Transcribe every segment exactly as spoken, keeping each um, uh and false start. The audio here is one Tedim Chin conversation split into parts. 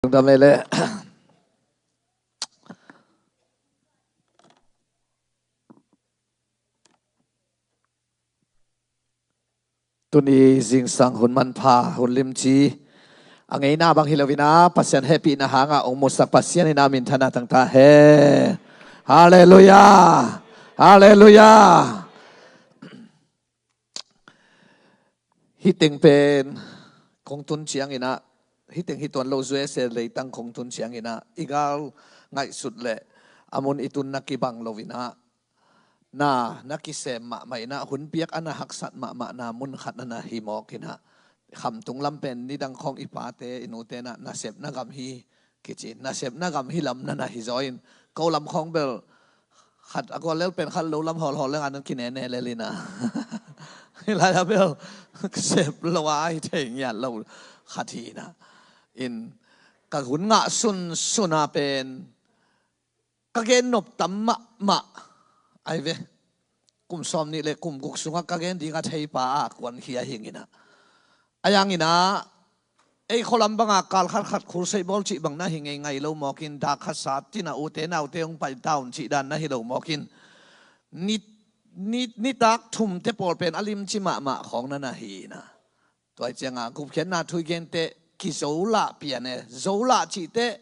Lungdam ei le. Tuni zingsang hun manpha, hun limci a ngeina bang hi lo-in ah, Pasian hehpihna hangah ong musak Pasian in ah minthanna tang ta hen. Halleluiah. Halleluiah. Hih teng pen kong tun ciangin ah, hih teng hi tuan lo, U S A leitang kong tun ciangin ah, i gal ngaihsut leh a mun i tunna kibang lo-in ah, na, na kisem mahmah in ah, hun piak a na haksat mahmah na mun khat na na hi mawk in ah, khamtung lam pen nidang khawng i pate i nute na, nasepna gam hi kici, nasepna gam hi lam na na hi zaw in, ko lam khawng bel khat a gual lel pen khat lo lam hawlhawl leng a nan kinene lel in ah. Hih lai a bel sep lo a hi thei ngiat lo khat hi in ah. In ka hun ngah sunsun a pen ka gen nop tam mahmah ai ve. Kum sawm nih le kum guk sungah ka gen ding a theipa a kuankhia hi ing in ah. A yang in ah, ei khualam banga kal khat khat khulsei bawl cih bang na hi ngeingai lo mawk in, dak khat sa tin ah ute naute hong pai ta un cih dan na hi lo mawk in, ni, ni, nitak thumte pawl pen a limci mahmah khawng na na hi in ah. Tua hi ciangah gupkhiatna thu i gen teh kizo lah pian e, zo lah cih teh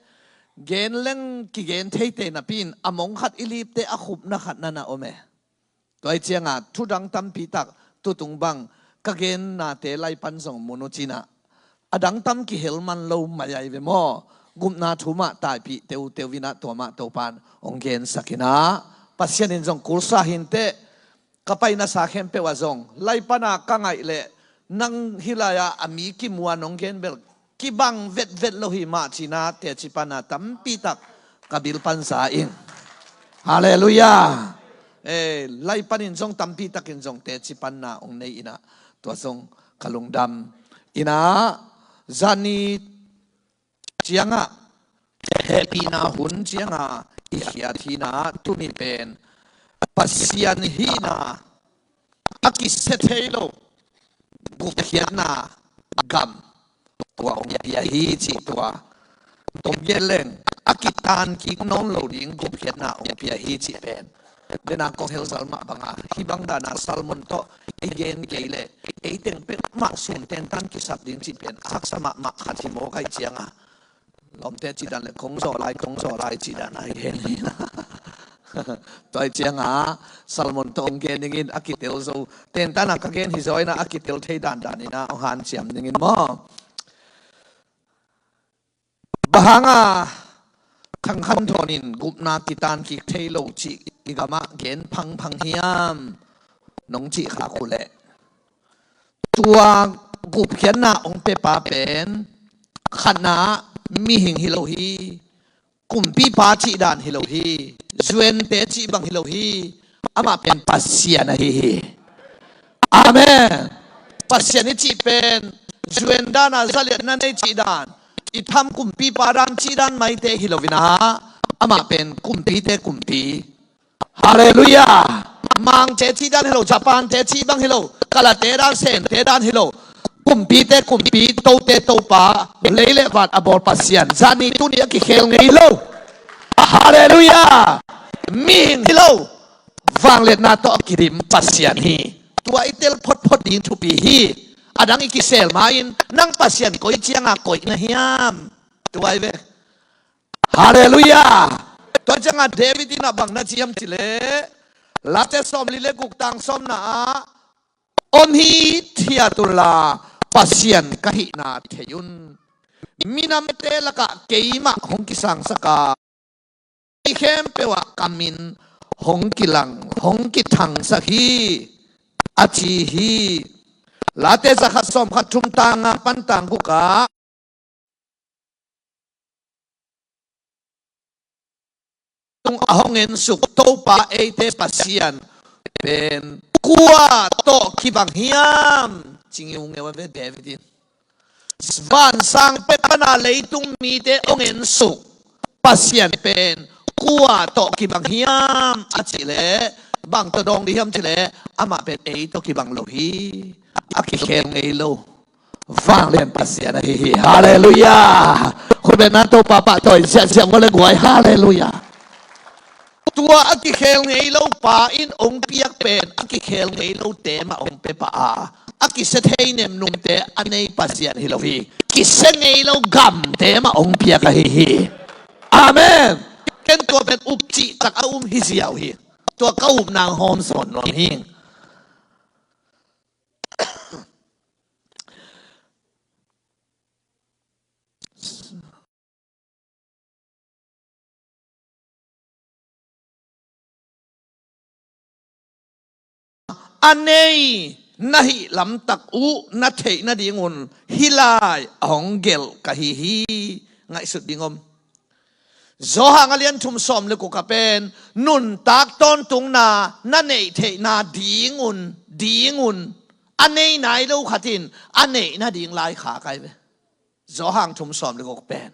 gen leng kigen theite napi in a mong khat i lip teh a khupna khat na na om e. Tua hi ciangah thudang tampi tak tutung bang ka gennate lai pan zong mun uh cin ah, a dang tam kihel man lo mai ai ve maw. Gupna thu mah taipih teuteu in ah tua mah Topa'n hong gensak in ah, Pasian in zong kulsa hi inteh. Ka paina sa khempeuh ah zong lai pan a ka ngaih leh nang hih lai-ah a mi kimuan hong gen bel kibang vetvet lo hi mah cih na teci panna tampi tak ka bil pan za ing. Halleluiah. Eh, lai panin zong tampi takin zong teci panna hong nei in ah, tua zong ka lungdam in ah, zani ciangah, hehpihna hun ciangah i khiat hi in ah, tuni pen Pasian hihna a kisia thei lo gupkhiatna gam tua hong pia hi cih tua. Tom gen leng a kitan kik nawn lo ding gupkhiatna hong pia hi cih pen. Dena kong helzal mah banga hih bang dana sermon tawh ei gen kei leh ei teng pek mah sun tentan kisap ding cih pen a haksa mahmah khat hi mawk ahih cianga. Lawmte cih dan le kong zawh lai, kong zawh lai cih dan ahi hen hi. Tua ahih cianga sermon tawh hong gen dingin a kitel zo. Tentana ka gen hi zaw in a kitel thei dandan in a hong hanciam dingin maw. Bang hanga Thang Khan Thawn in gupna kitan kik thei lo cih i gamah gen phangphang hiam? Nong cih khak uh leh tua gupkhiatna hong piapa pen khatna mihing hi lo hi. Kumpipa cih dan hi lo hi. Zuente cih bang hi lo hi. Amah pen Pasian ahi hi. Amen. Pasian i cih pen zuen dana zaliatna nei cih dan, i tham kumpipa dan cih dan maite hi lo in a, amah pen kumpite kumpi. Halleluiah. Mangte cih dan hi lo, Japante cih bang hi lo, Kalate dan, Sente dan hi lo. Kumpite kumpi, tote topa, lei le van a bawl Pasian. Zani tuni a kikhel ngei lo. Halleluiah. Mihing hi lo. Vangliatna tawh a kidim Pasian hi. Tua i tel photphot ding thupi hi. A dang i kisel ma-in nang Pasian koi cianga koih na hiam? Tua i ve. Halleluiah. Tua cianga David in a bang na ci hiam cih leh, Late sawmli le guk tang sawmna ah, om hithiat unla Pasian ka hihna thei un. Minamte lakah keimah hong kisangsak a, mi khempeuh ah ka min hong kilang, hong kithangsak hi, a ci hi. Late zakhat sawmkhat thum tang nga pan tang guk ah, tung a hong ensuk Topa eite Pasian pen kua tawh kibang hiam? Ci ngeungeu a ve David in. Vansang pek pana leitung mite hong ensuk Pasian pen kua tawh kibang hiam a cih leh, bang tawh dawng dih hiam cih leh, amah pen ei tawh kibang lo hi. A kikhel ngei lo. Vanglian Pasian ahi hi. Halleluiah. Khutbetna Topa pahtawi ziahziah vua le guai. Halleluiah. Tua a kikhel ngei lo pa in hong piak pen a kikhel ngei lote mah hong pia pah a, a kisia thei nemnumte a nei Pasian hi lo hi. Kisia ngei lo gamte mah hong piak ahi hi. Amen. Ken tua pen up cihtak a um hi ziau hi. Tua ka upna hong hawm sawn nuam hi. A nei na hih lamtak uh na theih nadingun hih lai a hong gelh ka hi hi. Ngaihsut ding om. Johan a lian thum sawm le guk ah pen nuntak tawntungna na neih theihna dingun, dingun a nei nai lo khat in a neih nading lai kha kai ve. Johan thum sawm le guk pen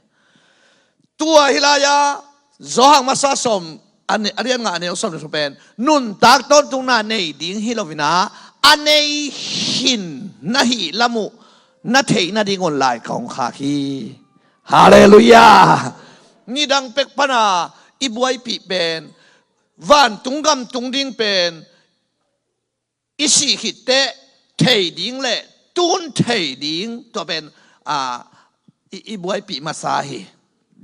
tua hi lai-a, Johan masa sawm a ne-, a lian nga a neu sawm le thum pen nuntak tawntungna nei ding hi lo-in ah, a nei khin na hih lam uh na theih nadingun lai ka hong khak hi. Halleluiah. Nidang pek pana i buaipih pen, vantung gam tung ding pen i sih khit teh thei ding le tun thei ding, tua pen, a, i, i buaipih masa hi.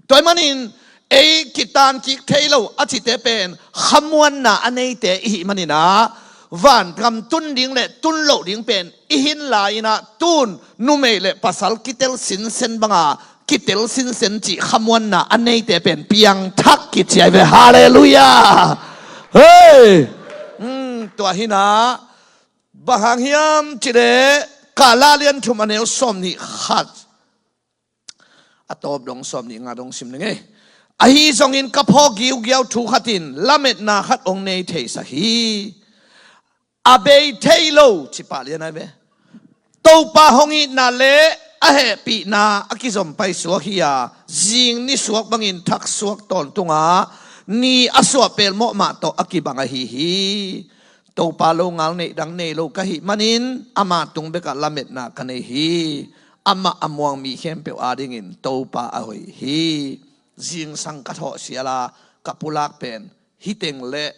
Tua ahih manin ei kitan kik thei lo a cite pen khamuanna a neite i hih manin ah, vangam tun ding le tun loh ding pen i hi lai-in ah, tun numei le pasal kitel sinsen banga kitel sinsen cih khamuanna a neite pen piangthak kici hi ve. Halleluiah. Hei. Hmm, tua hi-in ah, bang hang hiam cih leh Kala lian thum a neu sawm nih khat, a tawp dong sawm nih nga dong sim ning ei. Ahi zongin ka phawk giugiau thu khat in lametna khat hong nei theisak hi. A bei thei lo, ci pah lian ahi ve. Topa hong itna le a hehpihna a kizom paisuak hi-a, zing nisuak bangin thaksuak tawntung a, ni a suah pelmawh mah tawh a kibang ahi hi. Topa longal neih dang nei lo ka hih manin ama tung bekah lametna ka nei hi. Amah a muang mi khempeuh adingin Topa a hoih hi. Zingsang ka thawh sial a, ka pulak pen hih teng le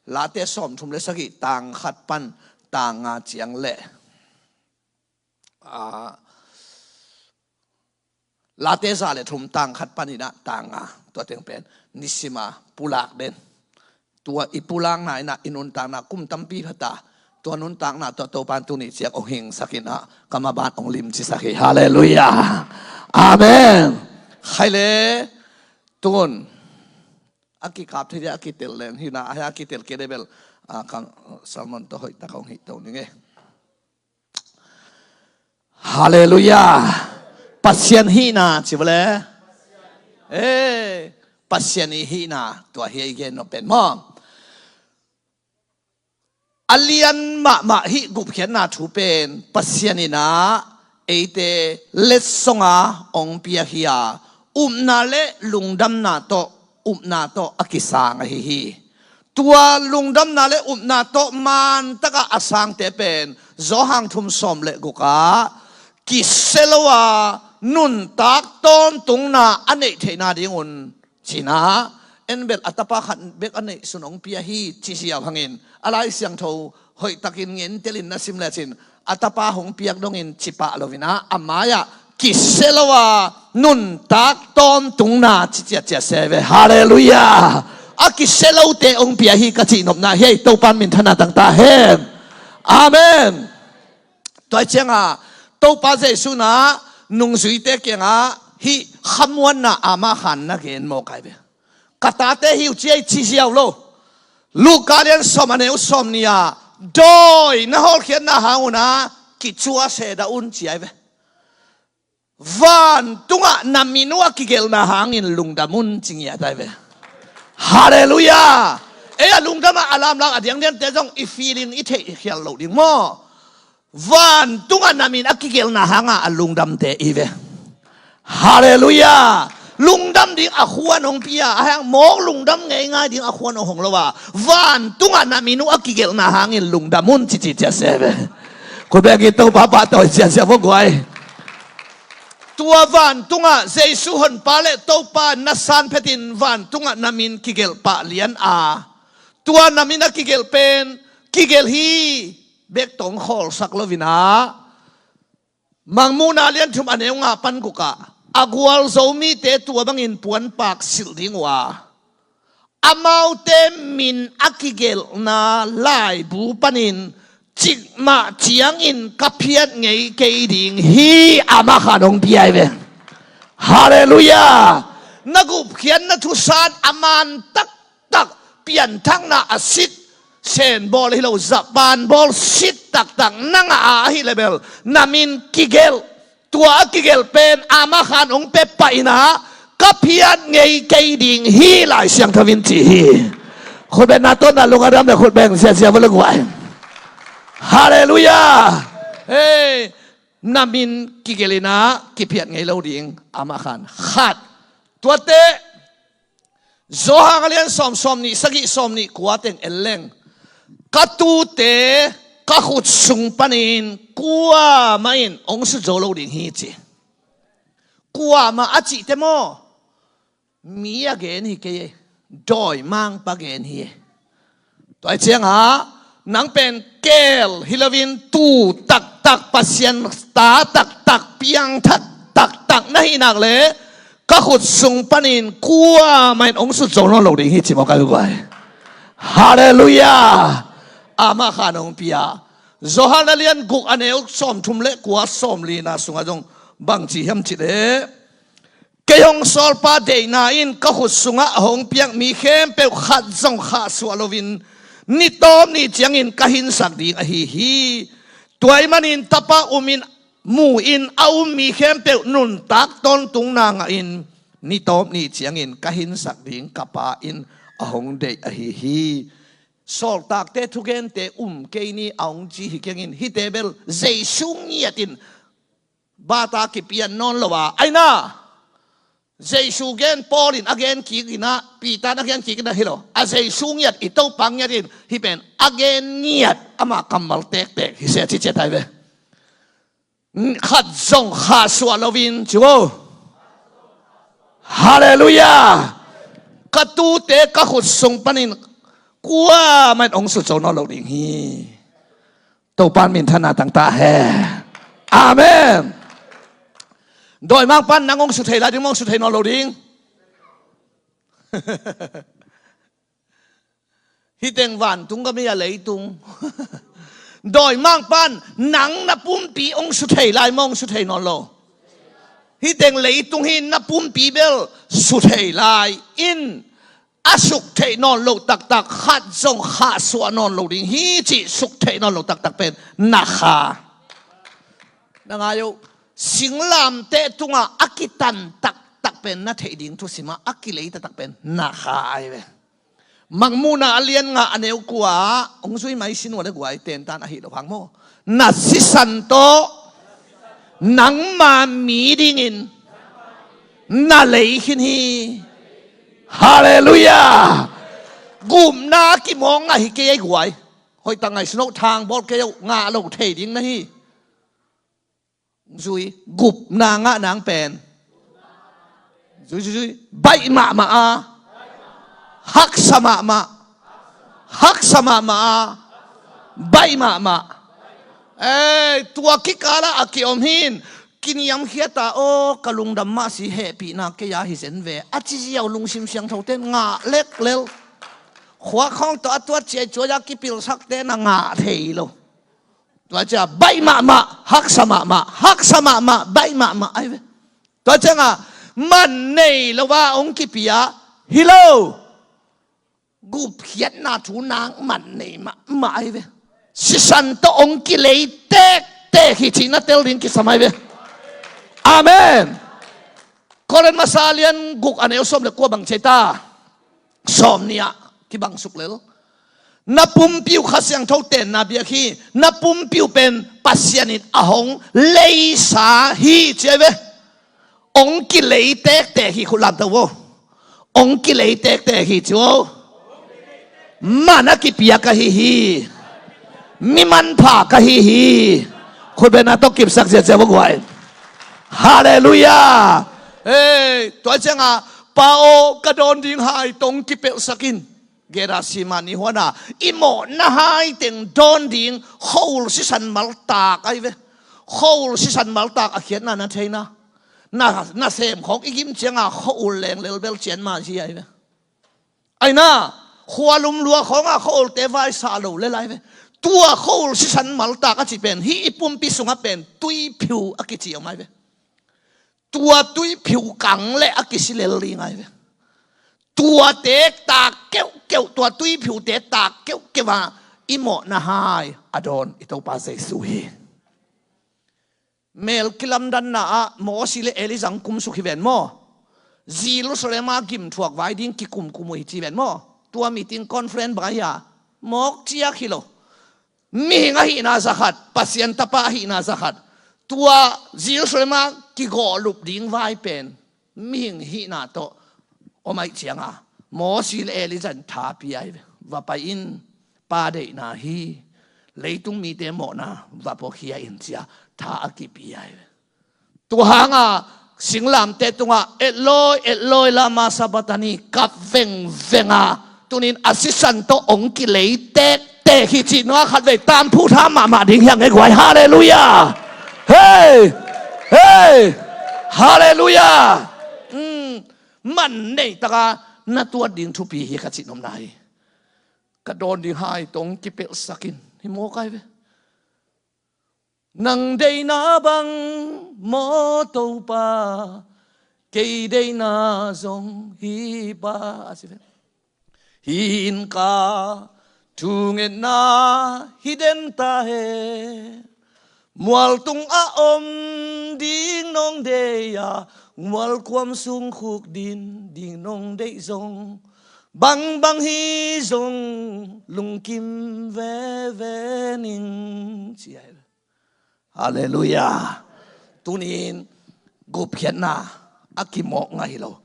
Late sawmthum le sagih, tang khat pan tang nga ciang le, a, Late za le thum, tang khat panin ah tang nga, tua teng pen nisim a pulak den. Tua i pulakna in ah i nuntakna kum tampi pha ta, tua nuntakna tawh Topa in tuni ciang hong hingsak in ah, ka maban hong limcisak hi. Halleluiah. Amen. Khai le tun a kikap thei dia a kitel leng hi-in ah, a kitel kei leh bel, a, ka sermon tawh hoihtak hong hih to ning ei. Halleluiah. Pasian hihna ci vua le. Eh, Pasian i hihna tua hi a i gen nop pen maw. A lian mahmah hih gupkhiatna thu pen Pasian in ah eite letsong a hong piak hi-a, upna le lungdamna tawh, upna tawh a kisang ahi hi. Tua lungdamna le upna tawh mantak a a sangte pen Johan thum sawm le guk ah, kisia lo a nuntak tawntungna a neih theihna dingun ci-in ah, en bel a tapa khat bek a neihsun hong pia hi ci ziau hangin, a Lai Siangtho hoihtakin ngentelin na sim lecin, a tapa hong piak dongin ci pah lo-in ah, a mai-ah kisia lo a nuntak tawntungna ci ciatciat se ve. Halleluiah. A kisia lote hong pia hi ka cihnopna hi ei. Topa in minthanna tang ta hen. Amen. Tua ciangin Topa Jesu in ah nungzuite kiangah hih khamuanna ama khan na gen mawk ahi ve. Ka tate hi uh ci ei ci ziau lo. Luka lian sawm a neu sawmnih ah, dawi na hawlkhiatna hang un ah kicua se dah un ci ahi ve. Vantungah na min uh a kigelhna hangin lungdam un ci ngiat ahi ve. Halleluiah. Ei a lungdam a a lamlak a diangdiangte zong i feeling i theihkhial loh ding maw. Vantungah na min a kigelhna hanga a lungdamte i ve. Halleluiah. Lungdam ding a khuan hong pia, a hang mawk lungdam ngeingai ding a khuan hong hong lo a, vantungah na min uh a kigelhna hangin lungdam un ci ciatciat se ve. Khut bengin Topa pahtawi ciatciat vua guai. Tua vantungah Jesu honpa le Topa na sanphetin vantungah na min kigelh pah lian a, tua na min a kigelh pen kigelh hi, bek tawh hong khawlsak lo-in ah, Mangmuhna lian thum a neu nga pan gukah a gualzo mite tua bangin puanpak silh ding uh a, amaute min a kigelhna laibu panin cikmah ciangin ka phiat ngei kei ding hi, amah khan hong pia hi ve. Halleluiah. Na gupkhiatna thusan a man taktak, pianthakna a sit, Sen bawl hi lo, Japan bawl sit taktak na ngah a, ahih leh bel na min kigelh, tua a kigelh pen amah khan hong pia pah in ah, ka phiat ngei kei ding hi, Lai Siangtho in ci hi. Khutbetna tawh na lung a dam le khutbeng ziazia va lungguai. Halleluiah. Hei, na min kigelh in ah kiphiat ngei lo ding amah khan. Khat. Tuate Johan a lian sawm, sawmnih, sagih, sawmnih, kua teng en leng, ka tuute ka khut sung panin kuamah in hong sut zo lo ding hi, ci. Kuamah a cihte maw, mi a gen hi kei e, dawimangpa gen hi e. Tua hi ciangah nang pen keel hi loin, tuu taktak, Pasian ta taktak, piangthak taktak na hih nak leh ka khut sung panin kuamah in hong sut zo nawn lo ding hi, ci maw ka guai. Halleluiah. Amah khan hong pia. Johan a lian guk a neu sawmthum le kua, sawmlina sungah zong bang ci hiam cih leh, kei hong sawlpa deihna in ka khut sungah a hong piak mi khempeuh khat zong khahsuah loin ni tawp ni ciangin ka hinsak ding ahi hi. Tua ahih manin Tapa um in, mu in a um mi khempeuh nuntak tawntungna ngah in, ni tawp ni ciangin ka hinsak ding ka Pa in a hong deih ahi hi. Sawltakte thugente um kei ni a hong ci hi keng in, hihte bel Jesu ngiat in bata kipian nawn lo a, aina Jesu gen, Paul in a gen kik in ah, Peter in a gen kik in ah hi lo. A Jesu ngiat, i Topa ngiat in, hih pen a gen ngiat, ama kammal tektek hi se, ci ciat hi ve. Khat zong khahsuah loin, ci vo. Halleluiah. Ka tuute ka khut sung panin kuamah in hong sut zo nawn lo ding hi. Topa in minthanna tang ta hen. Amen. Dawimangpa in nang hong sut thei lai ding maw, hong sut thei nawn lo ding? Hih teng vantung ka mi a, leitung. Dawimangpa in nang na pumpi hong sut thei lai maw, hong sut thei nawn lo? Hih teng leitung hi, na pumpi bel sut thei lai in, a suk theih nawn loh taktak khat zong khahsuah nawn lo ding hi, cih suk theih nawn loh taktak pen na kha. Na ngai uh, singlamteh tungah a kitan taktak pen na theih ding thusim ah, a kilei taktak pen na kha ahi ve. Mangmuhna a lian nga a neu kua, hong zui mai sin uh le guai, tentan ahi lo hang maw. Na sisan tawh nangma mi dingin na lei khin hi. Halleluiah. Gupna kimawng ahi kei ei guai. Hoih tak ngaihsun uh, thang bawl kei uh, ngah lo thei ding na hi. Zui, gupna ngah nang pen. Zui, zui, zui. Baih mahmah a. Haksa mahmah. Haksa mahmah a. Baih mahmah. Ei, tua kikala a kiom hin. Kiniamkhiat a, aw, ka lungdam mah si, hehpihna kei a hi zen ve, a ci ziau lungsim siangthote in ngah leklel. Khuak khawng tawh a tuat ciaicuai a kipilsakte in a ngah thei lo. Tua ciang baih mahmah, haksa mahmah, haksa mahmah, baih mahmah ahi ve. Tua ciangah man nei lo a hong kipia hi lo. Gupkhiatna thu nang man nei mahmah ahi ve. Sisan tawh hong kilei tektek hi cih na tel ding kisam ahi ve. Amen. Korin masa lian guk a neu sawm le kua bang ci ta? Sawm nih ah kibang suk lel. Na pumpi uh Kha Siangtho tenna biak hi. Na pumpi uh pen Pasian in a hong leisa hi ci ahi ve. Hong kilei tektek hi, khut lamto vo. Hong kilei tektek hi ci vo. Man a kipia ka hi hi. Mi manpha ka hi hi. Khutbetna tawh kipsak ziazia vo guai. Halleluiah. Hei, tua cianga, Pa aw, ka dawn ding hai tawh hong kipelhsak in. Gethsemane huana i mawhna hai teng dawn ding. Khua-ul sisan maltak ahi ve. Khua-ul sisan maltak a khiatna na theina. Na, na sem khawng i gim cianga khua-ul leng lelbel cian mah ci ahi ve. Aina, khua lum lua khawngah khua-ulte vaisa lo le lai ve. Tua khua-ul sisan maltak a cih pen hih i pumpi sungah pen tuiphiu a kici om ahi ve. Tua tuiphiu kang le a kisi lel ding ahi ve. Tua tektak keuhkeuh, tua tuiphiute tak keuhkeuh a i mawhna hai a dawn i Topa Jesu hi. Mel kilamdanna ah Mosi le Elijah kumsuk hi ven maw? Jerusalem ah gimthuak vai ding kikumkum uh hi ci ven maw? Tua meeting conference bang ahi a? Mawk ciak hi lo. Mihing ahihna zakhat, Pasian tapa ahihna zakhat. Tua Jerusalem ah kigawhlup ding vai pen mihing hihna tawh om aih cianga Mosi le Elijah in tha pia ahi ve. Va pai in, Pa deihna hi. Leitung mite mawhna va puakhia in cia tha a kipia ahi ve. Tua hanga singlamte tungah Eloi, Eloi, lama sabachthani, kap vengveng a, tunin a sisan tawh hong kilei tektek hi cih nua khatvei tamphuh tha mahmah ding hiang e guai. Halleluiah. Hei, hei. Halleluiah. Man neitaka na tuat ding thupi hi ka cih nopna hi. Ka dawn ding hai tawh hong kipelhsak in hi mawk ahi ve. Nang deihna bang maw Topa, kei deihna zong hi pa a ci ve. Hih inn ka thungetna hi den ta hen. Mualtung a om ding nong deih a, mualkuam sung khuk din ding nong deih zong, bangbang hi zong lungkim veve ning ci ahi. Halleluiah. Tunin gupkhiatna a kimawk ngah hi lo.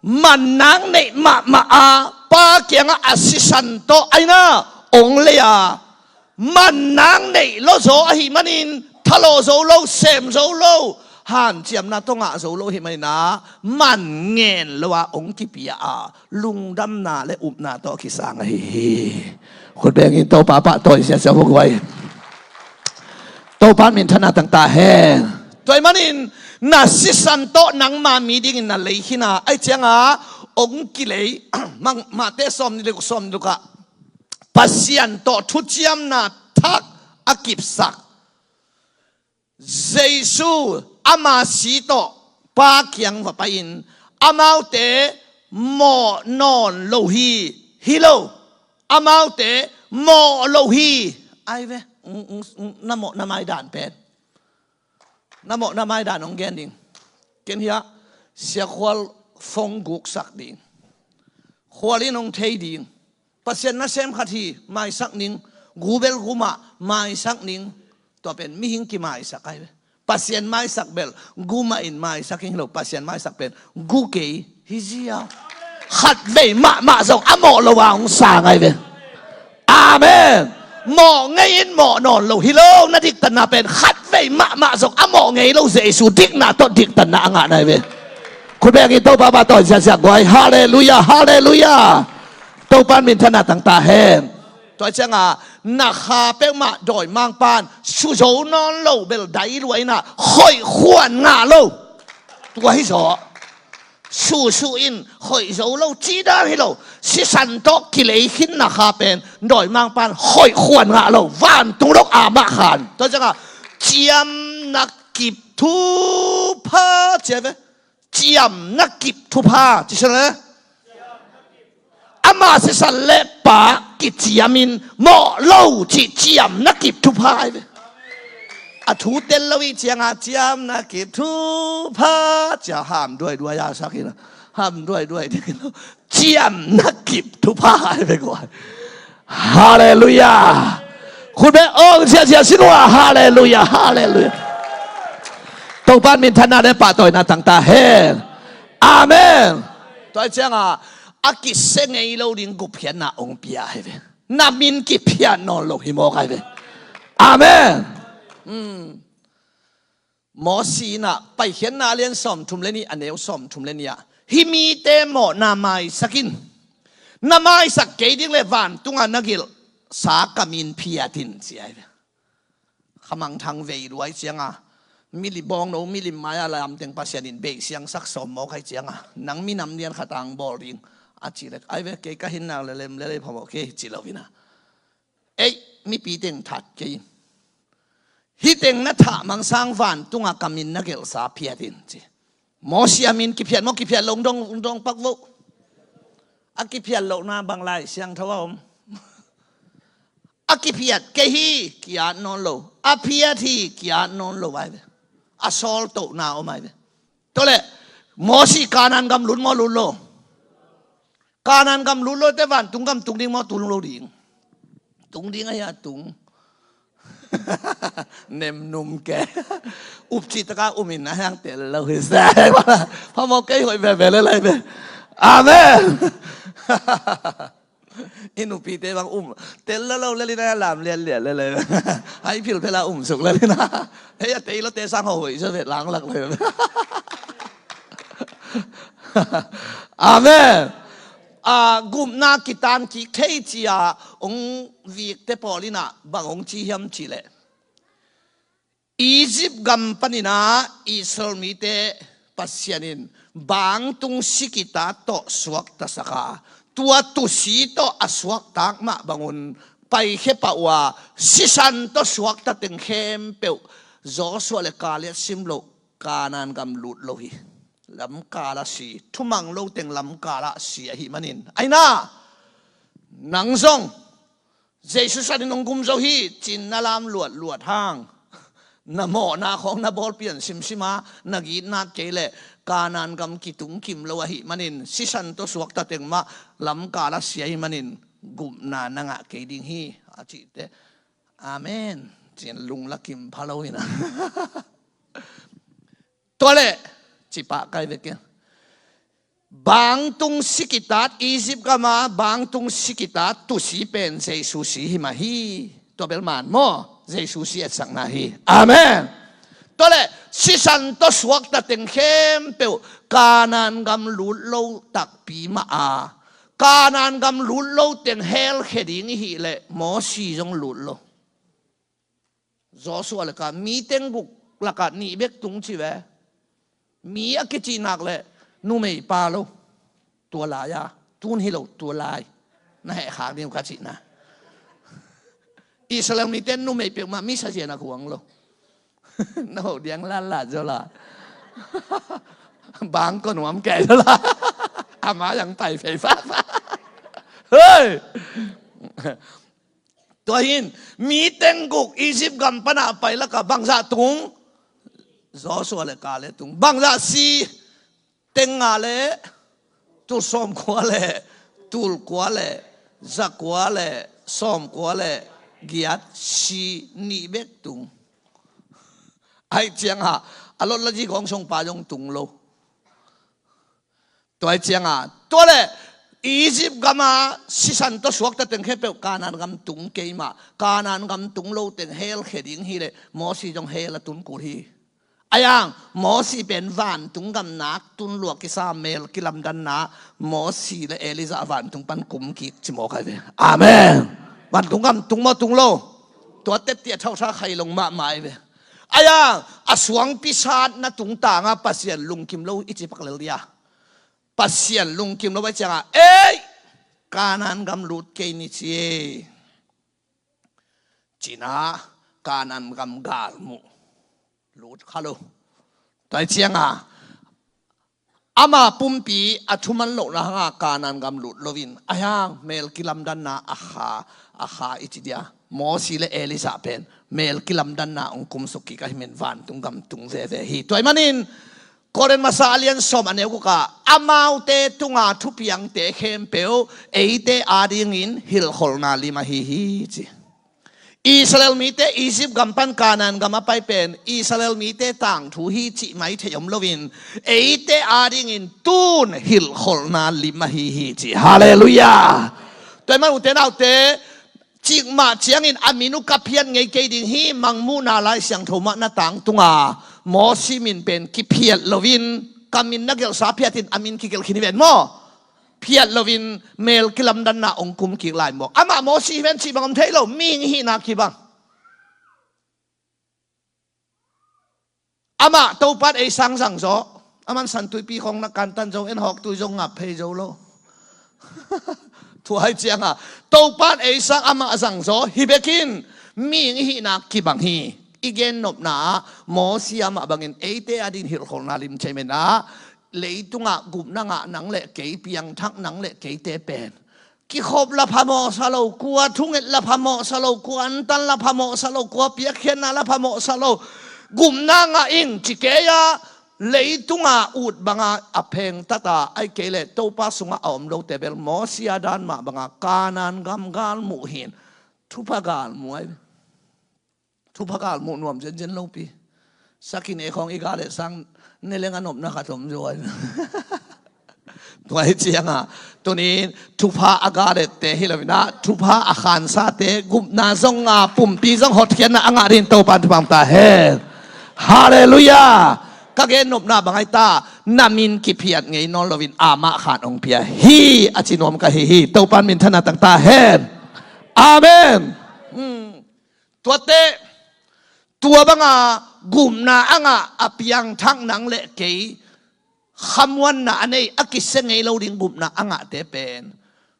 Mannak neih mahmah a Pa kiangah a sisan tawh aina ong lei a, mannak neih lo zaw ahih manin thalawh zo lo, sem zo lo, hanciamna tawh ngah zo lo ahih manin a, man ngen lo a ong kipia a, lungdamna le upna tawh kisang ahi hi. Khut bengin Topa pahtawi siasia huk vai. Topa minthanna tangta hen. Tua ahih manin na sisan tawh nangma mi dingin na lei khin a, aih cianga ong kilei. Mate sawm ni luk, sawm ni luk ah Pasian tawh thuciamna thak a kipsak Jesu, ama si tawh Pa kiang va pai-in amaute mawh nawn lo hi. Hi lo. Amaute mawh lo hi. Ai ve. Na mawh na maidan pen, na mawh na maidan hong gen ding. Ken hiah siakhual fong guksak ding. Khual in hong thei ding. Pasian nasem khat hi, maisak ning. Gu bel gu mah, maisak ning. Tua pen mihing kimaisak ai ve. Pasian maisak bel gu mah in maisak hi lo, Pasian maisak pen gu kei hi ziau. Khatvei mahmah zong a mawh lo a hong sang ai ve. Amen. Mawh ngei in mawh nawn lo hi lo, na diktatna pen khatvei mahmah zong a mawh ngei lo Jesu dikna tawh diktatna a ngah nai ve. Khut bengin Topa pahtawi ziahziah guai. Halleluiah, halleluiah. Topa minthanna tangta hen. Tua cianga na kha peuhmah dawimangpan su zo nawn lo bel dai lua inah khoih khuan ngah lo. Tua hi zaw. Susu in khoih zo lo, cidan hi lo. Sisan tawh kilei khin na kha pen dawimangpan khoih khuan ngah lo. Vantung dok amah khan. Tua cianga ciamna kip thupha cia ve. Ciamna kip thupha ci sele. Ama sisan le pa kiciamin mawh lo cih ciamna kip thupha ai ve. A thu tel lo ih cianga ciamna kip thupha cia ham duaiduai a sakin ham duaiduai ding lo. Ciamna kip thupha ai ve guai. Halleluiah. Khut beng ong ziahziah sin uh a. Halleluiah, halleluiah. Topa minthanna le pahtawina tangta hen. Amen. Tua cianga a kisia ngei lo ding gupkhiatna ong pia ai ve. Na min kiphiat nawn lo hi mawk ai ve. Amen. Mosi in ah Paikhiatna a lian sawmthum le nih, a neu sawmthum le nih ah, hih mite mawhna maisak in, na maisak kei ding le vantungah na gelhsa ka min phiat in, ci ahi ve. Khamangthang vei luai cianga, milim bawngno, milim mai-a lamteng Pasian in beihsiangsak sawm mawk ahi cianga, nang minam lian khat ang bawl ding a ci lek ahi ve. Kei ka hinnak le lem le lei phamawh kei ci lo in ah, ei, mipi teng that kei in, hih teng na thah mangsang vantungah ka min na gelhsa phiat in, ci. Mosi a min kiphiat maw, kiphiat lo, ung dong, ung dong pak vo. A kiphiat lohna bang Lai Siangtho a om? A kiphiat kei hi, ki-at nawn lo. A phiat hi, ki-at nawn lo ahi ve. A sawltohna om ahi ve. Tua leh Mosi Kanaan gam lut maw, lut lo? Kanaan gam lut lo teh vantung gam tung ding maw, tung lo ding? Tung ding ahi a, tung. Nemnum ke. Up cih taka um in a, hang tel lo hi sa. Phamawh kei, hoih veve le lai ve. Amen. I nupite bang um, tel lo lo le lina, lam lianlian le le. Hai philphel a um suk le lina. Hei a tei lo te sang ho hoih sa ve, lang lak le. Amen. A, gupna kitan kik thei ci-a hong vikte pawl in ah bang hong ci hiam cih leh, Egypt gam panin ah Israel mite Pasian in bangtung sikitat tawh suaktasak a, tua tusi tawh a suaktak mah bangun paikhia pah uh a, sisan tawh suakta teng khempeuh Joshua le Kaleb sim loh Kanaan gam lut lo hi. Lamkal ah si, thumang lo teng lamkal ah si ahih manin, aina, nang zong Jesu san in hong gum zo hi, ci-in na lam luatluat hang, na mawhna khawng na bawl pian simsim a, na gitnat kei leh Kanaan gam kitung kim lo ahih manin, sisan tawh suakta teng mah lamkal ah si ahih manin, gupna na ngah kei ding hi, a cihte. Amen. Ci-in lungla kim pha lo hi na. Tua leh, ci pah kai vek in, bangtung sikitat, Egypt gam a bangtung sikitat tusi pen Jesu si hi mah hi. Tua bel man maw, Jesu si etsakna hi. Amen. Tua leh sisan tawh suakta teng khempeuh Kanaan gam lut lo takpi mah a, Kanaan gam lut lo teng helkhia ding i hih leh Mosi zong lut lo. Joshua le Kaleb, mi teng guk lakah nih bek tung ci ve. Mi a kicih nak leh numei pa lo. Tua lai-a, tun hi lo, tua lai na hehkhak ding uh ka cihna. Israel mite numei peuhmah mi sazia na kuang lo. Na ho diang lallat zaw la. Bang ko nuam kei zaw la. Ama yang pai fei fa fa. Hei! Tua hi-in, mi teng guk Egypt gam pan a pai lakah bangzah tung? Joshua le Kaleb tung. Bangzah si? Teng nga le, tul sawmkua le, tul kua le, zakua le, sawmkua le giat, si, nih bek tung. Ahih ciangah, a lot la zi kong songpa zong tung lo. Tua ahih ciangah, tua leh Egypt gam a sisan tawh suakta teng khempeuh Kanaan gam tung kei mah, Kanaan gam tung lo teng helkhia ding hi leh Mosi zong hel a tun kul hi. Ahi hang Mosi pen vantung gam nak tun lua kisa, mel kilamdanna, Mosi le Elijah vantung pan kum kik ci mawk ahi ve. Amen. Vantung gam tung maw, tung lo? Tua tette a thausa khailong mahmah ahi ve. Ahi hang a suangpi satna tungtangah Pasian lungkim lo i ci pak lel dia. Pasian lungkim lo ahih ciangah, ei, Kanaan gam lut kei ni ci e, ci-in ah Kanaan gam galmuh lut kha lo. Tua ahih ciangah ama pumpi a thuman lohna hangah Kanaan gam lut loin, ahi hang mel kilamdanna a kha, a kha i ci dia, Mosi le Elijah pen mel kilamdanna hong kumsuk kik ahih manin vantung gam tung veve hi. Tua ahih manin Korin masa a lian sawm, a neu gukah, amaute tunga thupiangte khempeuh eite adingin hilhkholhna lim ahi hi, ci. Israel mite Egypt gam pan Kanaan gam a pai pen Israel mite tangthu hi cih mai thei om loin, eite adingin tun hilhkholhna lim ahi hi, ci. Halleluiah. Tua ahih manin ute naute, Cikmah ciangin a min uh ka phiat ngei kei ding hi, Mangmuhna Lai Siangtho mah na tangtunga Mosi min pen kiphiat loin ka min na gelhsa phiatin a min kigelh khin hi ven maw? Phiat loin mel kilamdanna hong kum kik lai maw? Amah Mosi hi ven cih bang om thei lo, mihing hihna kibang. Amah Topan ei sang zang zaw. Aman santuipi khong na kantan zong en hawktui zong ngap phei zo lo. Tua hi cianga Topan ei sang amah zang zaw hi bekin mihing i hihna kibang hi. I gennopna ah Mosi amah bangin eite adin hilhkholhna lim cei menah leitungah gupna ngah nang le kei, piangthak nang le keite pen kikhop la phamawhsa lo, kua thunget la phamawhsa lo, kua antan la phamawhsa lo, kua piakkhiatna la phamawhsa lo. Gupna ngah ing ci kei a, leitunga ut banga a phengtata ai kei le Topa sunga a om lote bel Mosi a dan mah banga Kanaan gam galmuh hin thupha galmuh ai. Thupha galmuh nuam zenzen lopi. Sakin e khawng i galet sang ne leng a nopna khat om zuai. Tua hi cianga tunin thupha a galette hi loina thupha a khansate gupna zonga pumpi zong hotkhiatna a ngah din Topan thupha ta hen. Halleluiah. Ka gen nopna bangai ta, na min kiphiat ngei nawn loin amah khan ong pia hi a ci nuam ka hi hi. Topan min thana takta hen. Amen. Hmm. Tuate tua banga gupna a ngah a piangthak nang le kei khamuanna a nei a kisia ngei lo ding gupna a ngahte pen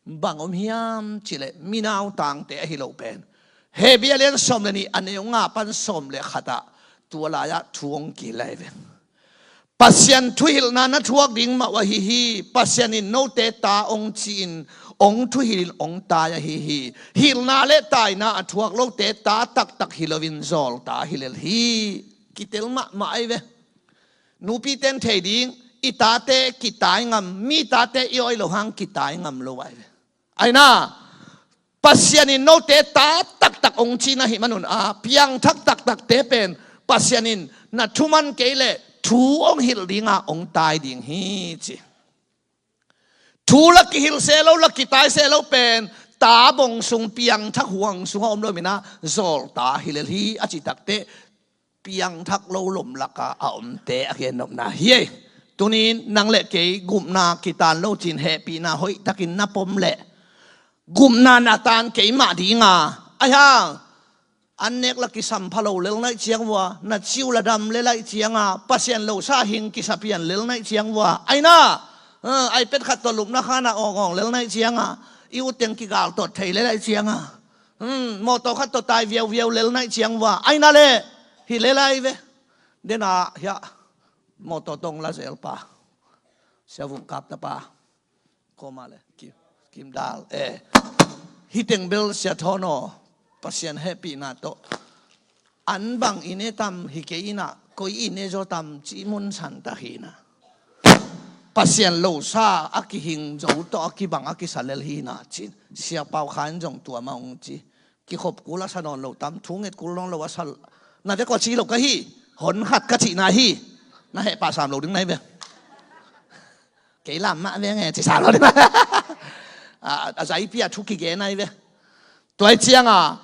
bang om hiam cileh minautangte ahi lo pen Hebrew lian sawm le nih a neu nga pan sawm le khatah tua lai-ah thu ong kilai ve. Pasian thuhilhna na thuak ding mah uh ahi hi. Pasian in note ta ong ci-in ong thuhilhin ong tai ahi hi. Hilhna le taina a thuak lote ta taktak hi loin zawlta hi lel hi. Kitel mahmah ai ve. Nupiten thei ding i tate kitai ngam, mi tate i awi lo hang kitai ngam lo ai ve. Aina Pasian in note ta taktak ong cina hi manun a piangthak taktakte pen Pasian in na thuman kei le thu ong hilh dinga ong tai ding hi ci. Thu la kihilh se lo la kitai se lo pen ta bong sung piangthak huang sunga om lo mina zawlta hi lel hi a ci takte piangthak lo lom laka a omte a gen nopna hi ei. Tunin nang le kei gupna kitan lo cin hehpihna hoih takin na pom le gupna na tan keimah dinga ai hang an nek la kisam pha lo lel naih ciang vua, na ciu la dam lel aih cianga Pasian lo sa hing kisa pian lel naih ciang vua aina ai pet khat tawh lupna khana awngawng lel naih cianga i uteng kigal tawt thei lel aih cianga mawtaw khat tawh tai viauviau lel naih ciang vua aina le hi lel ai ve. Dena hiah mawtaw tong la zel pa, sia vung kap ta pa, koma le kim, kim dal e. Hiteng bel sia thawn aw Pasian hehpihna tawh an bang i ne tam hi kei inah koi i ne zaw tam ci mun san ta hinah Pasian lo sa a kihing zo tawh a kibang a kisa lel hinah cin sia pau khan zong tua ma ung ci. Kikhop kul a sa nawn lo tam thu nget kul nawn lo a sa na vek aw ci lo ka hi. Hon khat ka cihna hi. Na heh pah sam lo ding nai ve. Kei lam mah ve nge ci sam lo ding. A zaipi a thu kigen nai ve. Tuai cianga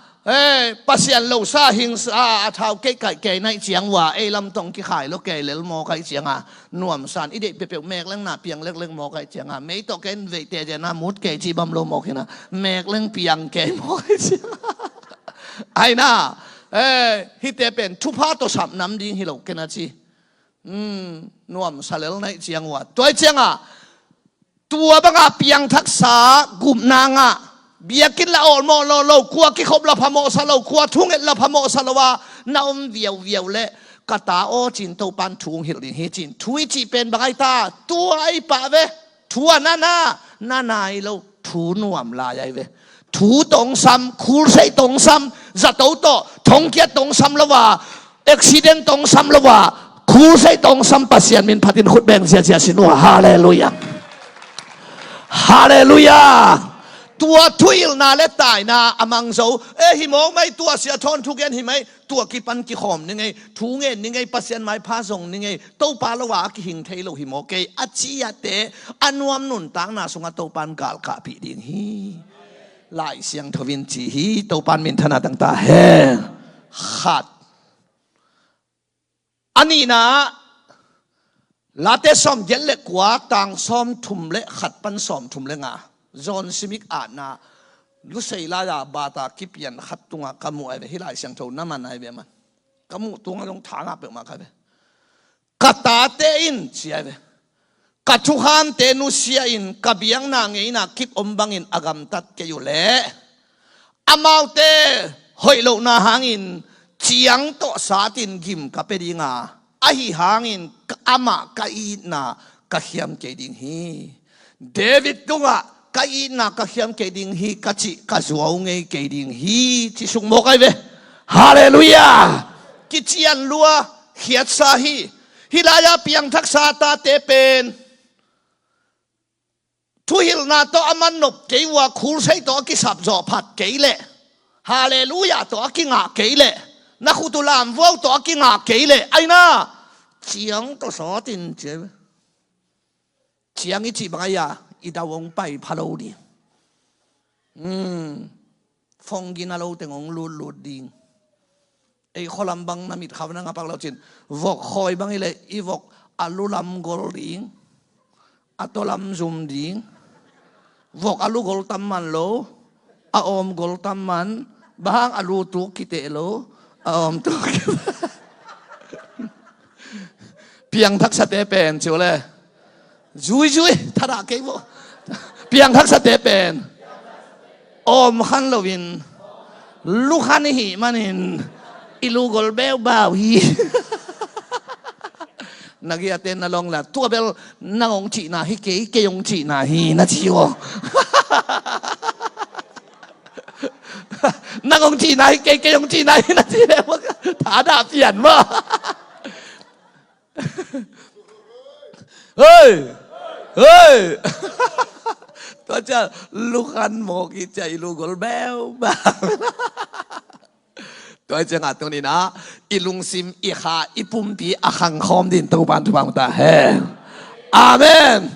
Pasian lo sa hing sa a thau keih kaih kei naih ciang vua ei lam tong kikhai lo kei lel maw kaih cianga nuamsan i deih pepeuh mekleng na piang lekleng maw kaih cianga mei tawh ken veihte zena mut kei ci bam lo maw kina mekleng piang kei maw kaih cianga aina hite pen thupha tawh sapnam ding hi lo kena ci. Nuam salel naih ciang ua tuai cianga tua banga piangthaksa gupna ngah biakinn la awlmawh lawh lo kua kikhop la phamawhsa lo kua thunget la phamawhsa lo a na om viauviau le ka ta aw cin Topan thu hong hilh ding hi cin thu i cih pen bang ai ta tua ai pah ve. Thu a nana nana ai lo thu nuam lai ai ve. Thu tong sam khulsei tong sam zato tawh thongkiat tong sam lo a accident tong sam lo a khulsei tong sam Pasian min phatin khut beng ziazia sin uh a halleluia. Halleluia. Tua thuhilhna le taina a mang zo e hi mawk mai tua sia thawn thugen hi mai tua kipan kikhawm ni ngei thu ngen ni ngei Pasian maipha zong ni ngei Topa lo a a kihing thei lo hi mawk kei a ciate a nuam nuntakna sungah Topan galkahpih ding hi. Lai Siangtho in ci hi. Topa'n minthanna tang ta hen. Khat. A nihna, Late sawmgiat le kua, tang sawmthum le khat pan sawmthum le nga. John Smith atna, Lusei lai-a bata kipian khat tungah ka muh ai ve, hih Lai Siangtho na man ai ve man. Ka muh tungah zong tha ngah peuhmah ka ve. Ka tate in, ci ai ve, ka thukham te nusia in, ka biakna ngeina kip om bangin a gamtat kei uh leh, amaute hoih lohna hangin ciang tawh satin gim ka pia ding a, ahi hangin amah ka itna ka khiam kei ding hi. David tungah ka itna ka khiam kei ding hi, ka cih ka zuau ngei kei ding hi, ci suk mawk ai ve. Halleluiah. Kician lua, khiatsa hi. Hih lai-a piangthaksa tate pen thuhilhna tawh a man nop kei uh a, khulsei tawh a kisap zawh phat kei leh, halleluiah tawh a kingah kei leh, na khut uh lamvuau tawh a kingah kei leh, aina, ciang tawh satin, ci ai ve. Ciang i cih bang ai a, i dau hong pai pha lo ding. Phone gina lo teng hong lutlut ding. Ei khualam bang na mit khau na ngapak lo cin, vok khawi bang i leh i vok a lu lam gol ding, a taw lam zum ding. Vok a lu gol tam man lo, a awm gol tam man. Bang hang? A lu tuk kiteh lo, a awm tuk. Piangthaksate pen ci uh le, zuizui, thadah kei vo. Piangthaksate pen awm khan loin, lu khan i hih manin, i lu gol beubau hi. Na giate na long la, tua bel nang hong cihna hi kei, kei hong cihna hi na ci uh. Nang hong cihna hi kei, kei hong cihna hi na ci le, thadah pian maw? Hei! Hei! Tua ciang lu khan mawk i ciang i lu gol beubau. Tua ciangah tuni-in ah i lungsim, i kha, i pumpi a khangkhawm dingin Topa'n thupha hong ta hen. Amen.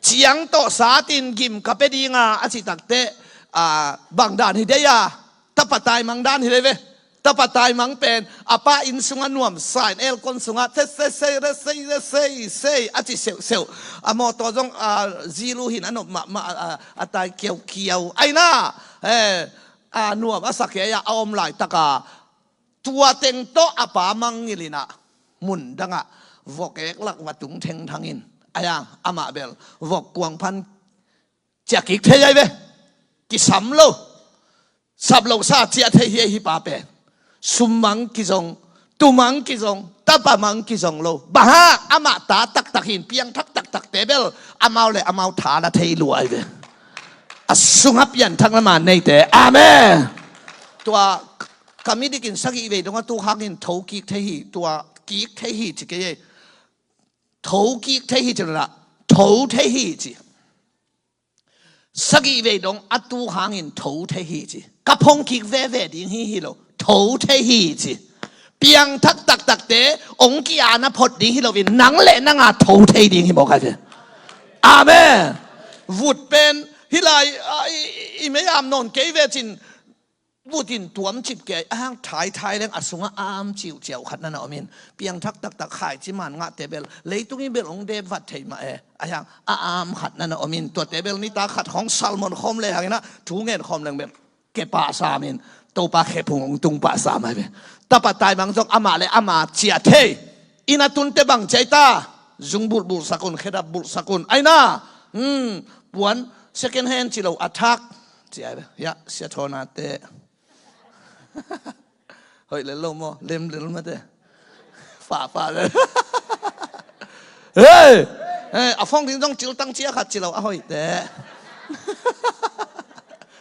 Ciang tawh satin gim ka pia ding a, a cih takteh, a, bang dan hi dei a, tapa taimang dan hi dei ve. Tapa taimang pen a pa inn sungah nuamsa in, aircon sungah sei sei sei sei sei sei sei a ci seuhseuh. A mawtaw zong, a, zilu hin a nop mahmah, a, a, a tai kiaukiau. Aina, eh, a, nuam a sa kei a, a om laitaka tua teng tawh a pa mangngilh in ah, mun dangah vok eklak va tung thengthang in, a yang amah bel vok kuang phan ciah kik thei ai ve. Kisam lo. Sap lo sa ciah thei hi, hih pa pen. Sum mang kizong, tu mang kizong, tapa mang kizong lo. Bang hang? Amah ta taktak hi in, piangthak taktakte bel amau le amau tha la thei lua ai ve. A sungah pianthak na man neite. Amen. Tua ka midik in sagih vei dong a tu hangin tho kik thei hi, tua kik thei hi ci kei ei. Tho kik thei hi ci lo la, tho thei hi ci. Sagih vei dong a tu hangin tho thei hi ci. Ka phong kik veve ding hi hi lo, tho thei hi ci. Piangthak taktakte hong ki-ana phot ding hi loin, nang le nang a tho thei ding hi mawk ai ve. Amen. Vut pen hih lai, a, i, i, i mei am nawn kei ve cin, vut in tuam cip kei a, a hang thaithai leng a sungah a am ciuciau khat na na om in, piangthak taktak khaici man ngahte bel leitung in bel hong dep vat thei mah e. A hang a am khat na na om in, tuate bel nitak khat khawng salmon khawm le hang in ah, thu ngen khawm leng bel kepah sam in, Topa khephung hong tung pah sam ai ve. Tapa taimang zong amah le amah ciah thei. Inn a tunte bang ci ai ta? Zung bulhbulh sak un, khedap bulh sak un. Aina, hmm, puan second hand ci lo, a thak ci ai ve. Ya, sia thawnate. Hoih lel lo maw? Lem lel mate. Fah fah lel. Hei! Hei, a phone ding zong ciltang cia khat ci lo, a hoihte.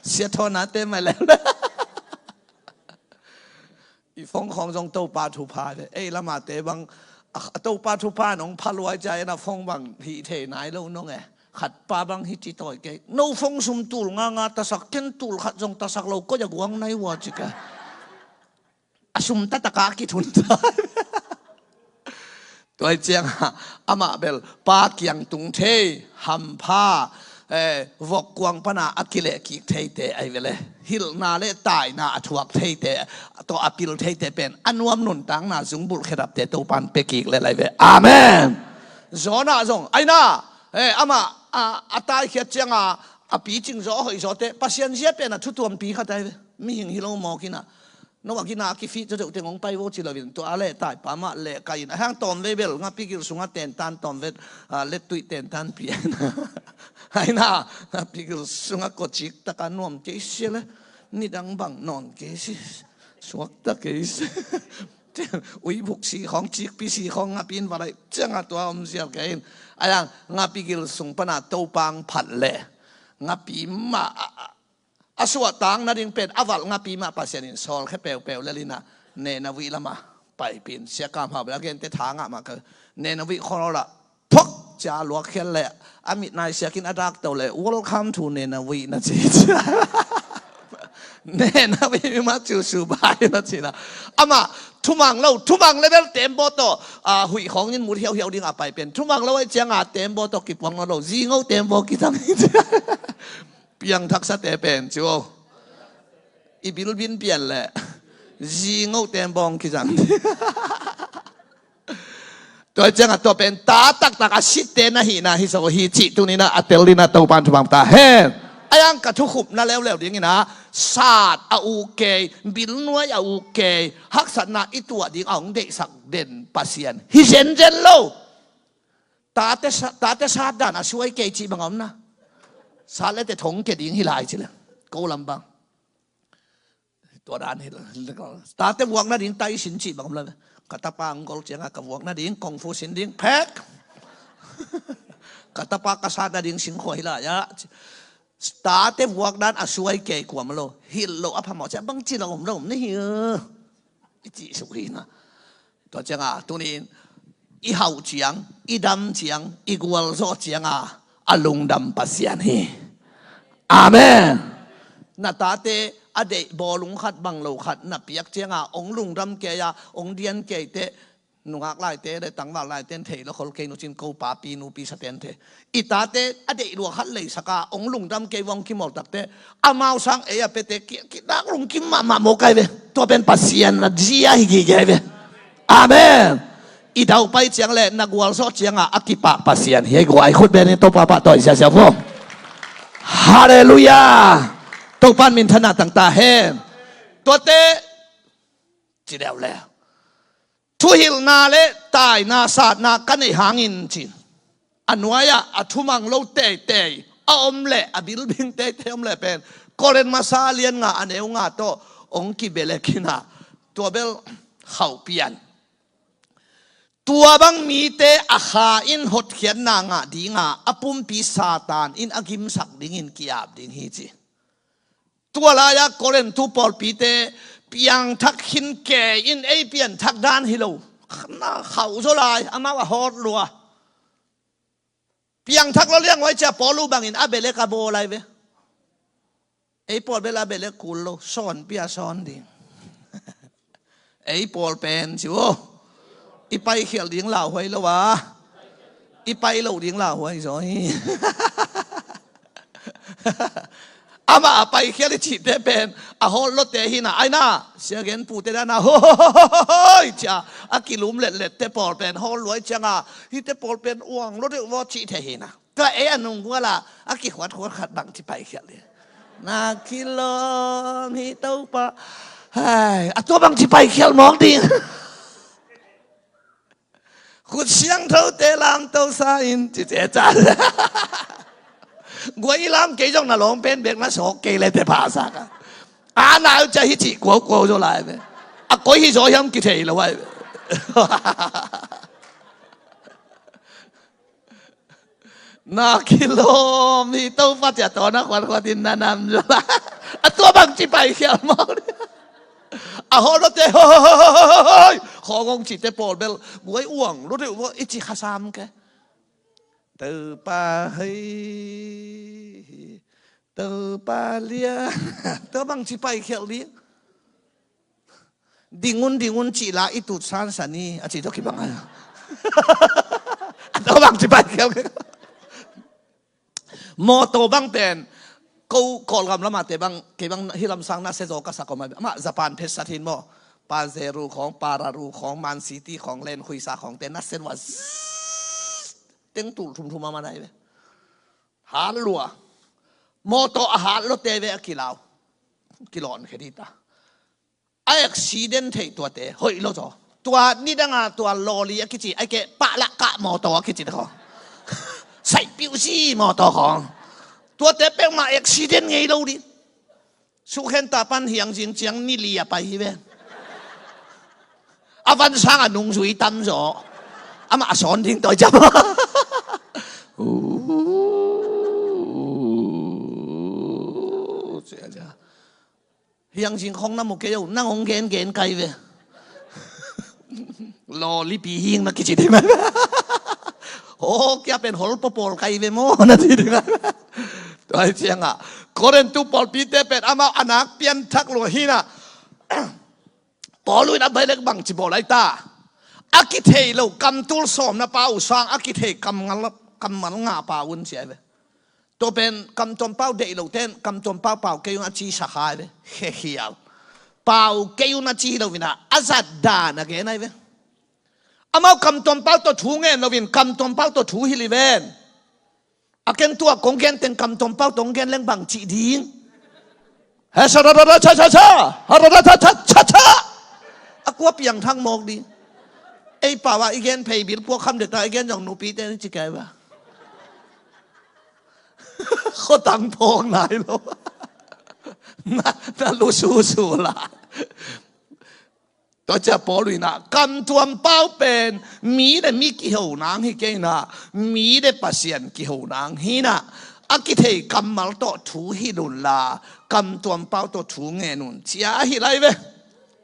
Sia thawnate mai lel. I phone khawng zong Topa thupha ve. Ei lamate bang, a, a Topa thupha nong pha luai cia in a phone bang hih thei nai lo nong e. Khat pa bang hih ci tawi kei. No phone sum tul nga nga tasak, ken tul khat zong tasak lo, koi a guang nai ua ci kei. A sum tataka kithun ta. Tua hi ciangah amah bel pa kiang tung thei, hampha, Eh, vok kuang pana a kileh kik theite ahi vele. Hilhna le taina a thuak theite tawh a pil theite pen a nuam nuntakna zungbulh khedapte Topan pia kik le lai ve. Amen. Jonah zong aina, eh, amah a, a taikhiat cianga a picing zaw a hoih zawte Pasian zia pen a thutuampi khat ahi ve. Mihing hi lo mawk ina. Noah gina a kifih cocok teng hong pai vo ci loin tua a leh taipa mah leh kai in a hang tawm vei bel ngapi gil sungah tentan tawm vet, ah, lettuih tentan pian. Aina ngapi gil sungah kawcik taka nuam kei sia le nidang bang nawn kei si suakta kei si. Uibuk si khawng cikpi si khawng ngapi in valaih cianga tua om zial kei in. Ayang ngapi gil sung pana Topang phat leh ngapi mah a, a, a suahtak nading pen a valh ngapi mah Pasian in sawlkhia peupeu lelina Nineveh lama paipin siakam hau bel a gente tha ngah mah ka Nineveh khawng la phok cia luak khial leh a mit nai siakin a dak to leh welcome to Nineveh na ci cia. Nineveh mi mah ciu su bai na cina. Amah thumang lo thumang level tembaw tawh a huih khawngin mut hiauhiau ding a pai pen thumang lo ai cianga tembaw tawh kipuang lo zingo tembaw kicang. Piangthaksate pen cu aw i bilbin pian leh zingo tembawng kizang. Tua ciangah tua pen ta taktak a sitte na hihna hi so hi cih tunina a tel dina Topan thupang ta hen. Ayang ka thukhupna leuleu dingina sat a uk kei bilnuai a uk kei haksatna i tuah ding a hong deihsak den Pasian hi zenzen lo. Tate sa- tate sat dan a suai kei cih bang a omna sat lete thong ke ding hi lai ci le ko lam bang. Tua dan hi lo. Tate vuak nading tai sin cih bang om lo. Ka tapa ang gol cianga ka vuak nading kong fu sin ding phek. Ka tapa ka sat nading sin khua hi lai ah. Tate vuak dan a suai kei kuam lo hilh lo a phamawh ciah bang ci lo om lo om ni hi. I cih suk hi na. Tua cianga tunin i hauh ciang i dam ciang i gualzawh cianga a lungdam Pasian hi. Amen. Na tate a deih bawlung khat bang lo khat na piak cianga ong lungdam kei a ong dian kei teh nungak laite le tangval laite an thei lo khol kei nucin ko papi nupi sate an thei. I tate a deih lua khat leisaka ong lungdam kei vong kimol takte amau sang ei a pete kidak lungkim mahmah mawk ai ve. Tua pen Pasian na zia hi gige ai ve. Amen. I daupai ciang le na gualsawh cianga a kipak Pasian hi ai guai khut benin Topa pah tawi siasia vo. Halleluia. Topan minthanna tangta hen. Tuate ci leuleu thuhilhna le taina satna ka neih hangin cin a nuai-ah a thumang lo teitei a om leh a bilbing teitei om leh pen Korin masa lian nga a neu nga tawh ong kibelekina tua bel khauhpian. Tua bang mite a kha in hotkhiatna ngah dinga a pumpi Satan in a gimsak dingin ki-ap ding hi ci. Tua lai-ah Korintu pawlpite piangthak khin ke in ei pianthak dan hi lo. Na khauh zaw lai amau a hawt lua. Piangthak lo liang huai cia Paulu bangin a belek a bawl lai ve. Ei pawl bel a belek kul lo sawn pia sawn ding. Ei pawl pen ci aw i paikhial ding lauhuai lo a i pai lo ding lauhuai zaw hi. Amah a paikhial i cihte pen a hawl lote hina aina siagen pute dana hoi cia a kilum letlette pawl pen hawl luai cianga hite pawl pen uang lo deuh vaw cih thei hina. Tua ei a nungguala a kikhuatkhuat khat bangci paikhial ding. Na kilawm hi Topa. Hai a tua bangci paikhial mawk ding. Khut siangthote lamto sa in cite ca. Guai i lam kei zong na lawm pen bek na sawk kei le te phasaka a nau cia hi cih kuaukuau zaw lai ve. A koi hi zaw hiam kithei lo ai ve. Na kilawm hi Topa cia tawn a khuatkhuatin na nam zaw lai. A tua bangci paikhial mawk ding. A hawl lote hoi khawng hong cite pawl bel guai uang lo deuh vaw i ci khasam ke. Topa hei Topa lia. Tua bangci paikhial ding. Dingun dingun cih la i tut sansan i a cih tawh kibang a. A tua bangci paikhial ke. Mawtaw bang pen ko Kawlgam lamah te bang, kei bang hih lamsang nasia zaw ka sak om a, amah Japan phet sat hin maw. Pajero khawng, Pararu khawng, Man City khawng, Land Cruiser khawng te nasia lua zzz, teng tul thumthum a man ai ve. Hat lua. Mawtaw a hat lua te ve a kilau. Kilawn khe dita. A accident thei tuate hoih lo zaw. Tua nidanga tua lawli a kici, ai ke pahlak kah mawtaw a kici te khaw. Saihpiuh si mawtaw khawng. Tuate peuhmah accident ngei lo ding. Sukhen ta pan hiang zin ciang ni li a pai hi ve. A vansang a nungzui tam zaw. Amah a sawn ding tawi ciam. Uh, cia, cia. Hiang zing khong na mu kei o, nang hong gen gen kai ve. Law lipi hing na kici ding mai ve. Ho kia pen hol papawl kai ve maw na ci ding mai ve. Tua hi ciangah Korintu pawlpite pen amau a nak pianthak lua hinah Paul in a belek bang ci bawl ai ta. A kithei lo kamtul sawmna pau sang a kithei kammal, kammal nga pau un ci ai ve. Tua pen kamtuam pau deih lo ten kamtuam pau pau kei un a ci sakha ai ve. Khekhial. Pau kei un a ci hi lo vinah a zat dan a gen ai ve. Amau kamtuam pau tawh thu ngen lo vin kamtuam pau tawh thu hi li ven. A ken tua kong gen teng kamtuam pau tawh gen leng bang cih ding. He sa ra ra ra cha cha cha. Ha ra ra cha cha cha cha. A kua piangthak mawk ding. Ei pau ah i gen phei bil puak kham dek ta i gen zong nupi te ni ci kai ba. Khotang phawk nai lo. Na, na lu su su la. Tua cia Paul inah kamtuam pau pen mi le mi kiho nang hi kei inah mi le Pasian kiho nang hi inah a kithei kammal tawh thu hi lun la kamtuam pau tawh thu ngen un cia ahi lai ve.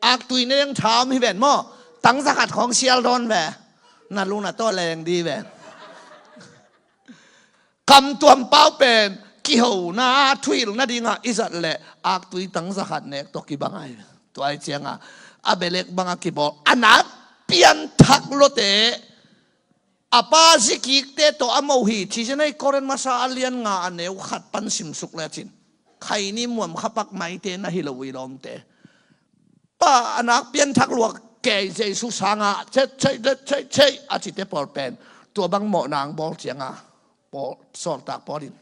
Aktui neng tham hi ven maw? Tangzakhat khawng sial dawn ve. Na luna tawh leng di ven. Kamtuam pau pen kihona thuhilh nadingah i zat leh aktui tangzakhat nek tawh kibang ai. Tua ai ciangah a belek bangah kibawl a nak pianthak lawte a pa zikikte tawh a moh hi. Cizinei Korin masa a lian nga a neu khat pan simsuk lecin khaini muam khapak maite na hi lo ui lawmte. Pa a nak pianthak luak kei Jesu sangah chet chei let chei chei a cite pawl pen tua bang mawh nang bawl cianga pawl sawltak pawl in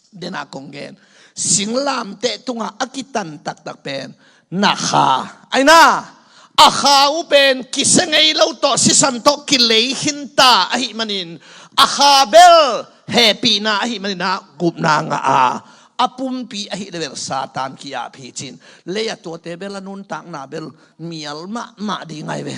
dena kong gen singlamteh tungah a kitan taktak pen na kha aina a kha uh pen kisia ngei lo tawh sisan tawh kilei khinta ahi manin a kha bel hehpihna ahi maninah gupna ngah a a pumpi ahi level Satan ki-ap hi cin. Lei a tuate bel a nuntakna bel mial mahmah ding ai ve.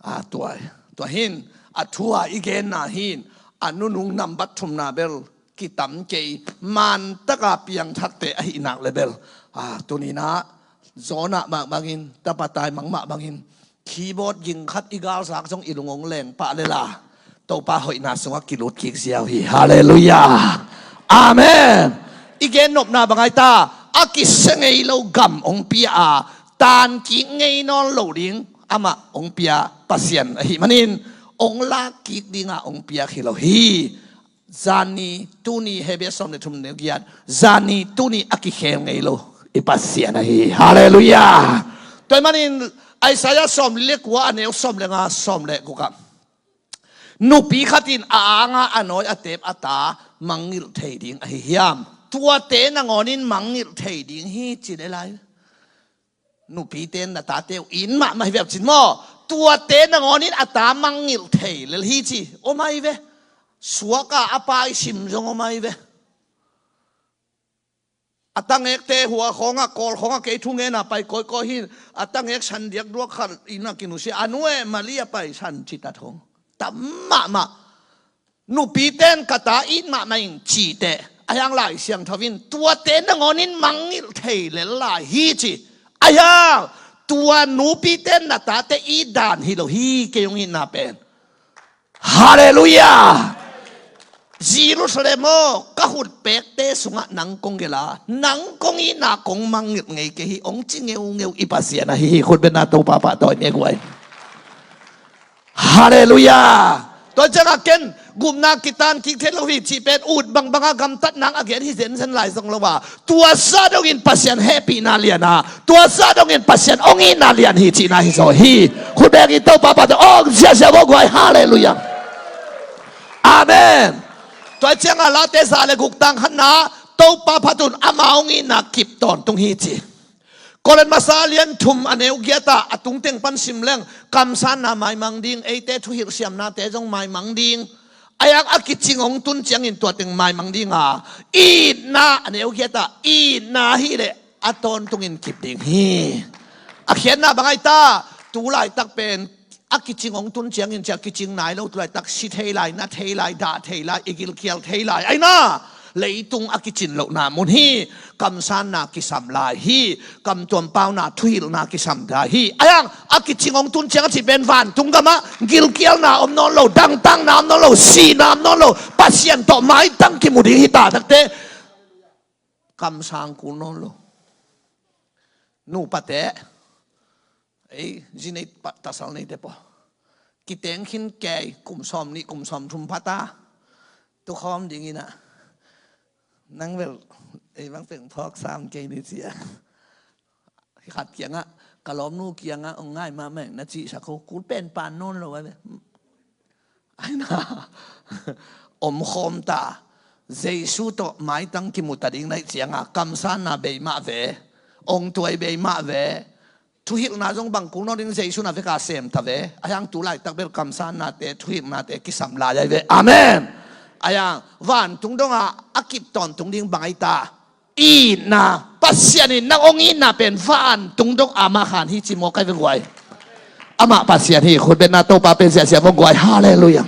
A tua, tua hin a thu a i genna hin a nunung nambat thumna bel kitam kei mantaka piangthakte ahi nak le bel. A tuninah zawnah mahmah bangin tapatai mangmah bangin keyboard ging khat i galsak zong i lungong leng pah lela Topa hoihna sungah kilut kik ziau hi. Halleluiah. Amen. I gen nopna bangai ta a kisia ngei lo gam ong pia a tan kik ngei nawn lo ding amah ong pia Pasian ahi manin ong lak kik dinga ong piak hi lo hi. Zani tuni Hebrew sawm le thum neu giat zani tuni a kikhel ngei lo i Pasian ahi. Halleluiah. Tua manin Isaiah sawm le kua a neu sawm le nga sawm le gukah nupi khatin a anga a nawi a tep a ta mangngilh thei ding ahi hiam? Tuate nangawnin mangngilh thei ding hi ci le lai. Nupite na tate uh in mahmah hi vek cin maw? Tuate nangawnin a ta mangngilh thei lel hi ci om ai ve. Suaka a pa i sim zong om ai ve. A tangekte hua khawngah kawl khawngah kei thungena pai kawikawi hin a tangek san diak duak khat ina kinusia a nu e mali a pai san citat hong tam mahmah. Nupiten ka ta it mahmah in cihte a hiang Lai Siangtho in tuate nangawnin mangngilh thei lel lai hi ci. A hiang tua nupiten na tate it dan hi lo hi kei hong itna pen. Halleluiah. Jerusalem aw ka hut pekte sungah nang kong gela nang kong itna kong mangngilh ngei kei hi ong ci ngeungeu i Pasian ahi hi. Khut bena Topa pahtawi mek uai. Halleluiah. Tua ciangah ken gupna kitan kik thei lo hi cih pen ut bangbangah gamtat nang a gen hi zenzen lai zong lo a, tua zah dongin Pasian hehpihna lian a, tua zah dongin Pasian hong itna lian hi cihna hi zaw hi. Khut beng in Topa phat un, hong ziahziah vawguai. Halleluiah. Amen. Tua ciangah Late za le guk tang khatna, Topa phat un, ama hong itna kip tawntung hi ci. Korin masa lian thum a neu giat ah a tungteng pan sim leng, kamsanna maimang ding, eite thuhilh siamnate zong maimang ding. Ahi hang a kicing hong tun ciangin tua teng maimang ding a, itna a neu giat ah itna hi leh a tawntungin kip ding hi. A khiatna bang ahi ta, tu laitak pen a kicing hong tun ciangin cia kicing nai lo, tu laitak si thei lai, na thei lai, dah thei lai, i gilkial thei lai. Ahi na, leitung a kicin lohna mun hi, kamsanna kisam lai hi, kamtuam pauna thuhilhna kisam lai hi. Ahi hang a kicing hong tun ciang a cih pen vantung gamah gilkialna om nawn lo, dangtakna om nawn lo, sihna om nawn lo, Pasian tawh maitang kimu ding hi ta takte kamsang kul nawn lo. Nupate, ei, zi nei pa, tasal neite paw, kiteng khin kei, kum sawm nih, kum sawm thum pha ta, tukhawm dingin ah, nang bel ei bang peng phawk sam kei ni ci a. Khat kiangah, ka lawmnu kiangah hong ngai mahmah ing na cihsak ho, kul pen pan nawn lo a ve. Ahi na, omkhawm ta. Jesu tawh maitang kimu ta ding na hih ciangah kamsanna bei mah ve, ongtuai bei mah ve, thuhilhna zong bang kul nawn ding, Jesu na veka sem ta ve. Ahi hang tu laitak bel kamsannate, thuhilhnate kisam lai ahi ve. Amen. Ahi hang vantung dongah a kip tawntung ding bang ahi ta? Itna. Pasian in nang hong itna pen vantung dong a mah khan hi ci maw, kai vawguai. Amah Pasian hi. Khut beng in Topa pen ziahziah vawguai. Halleluiah.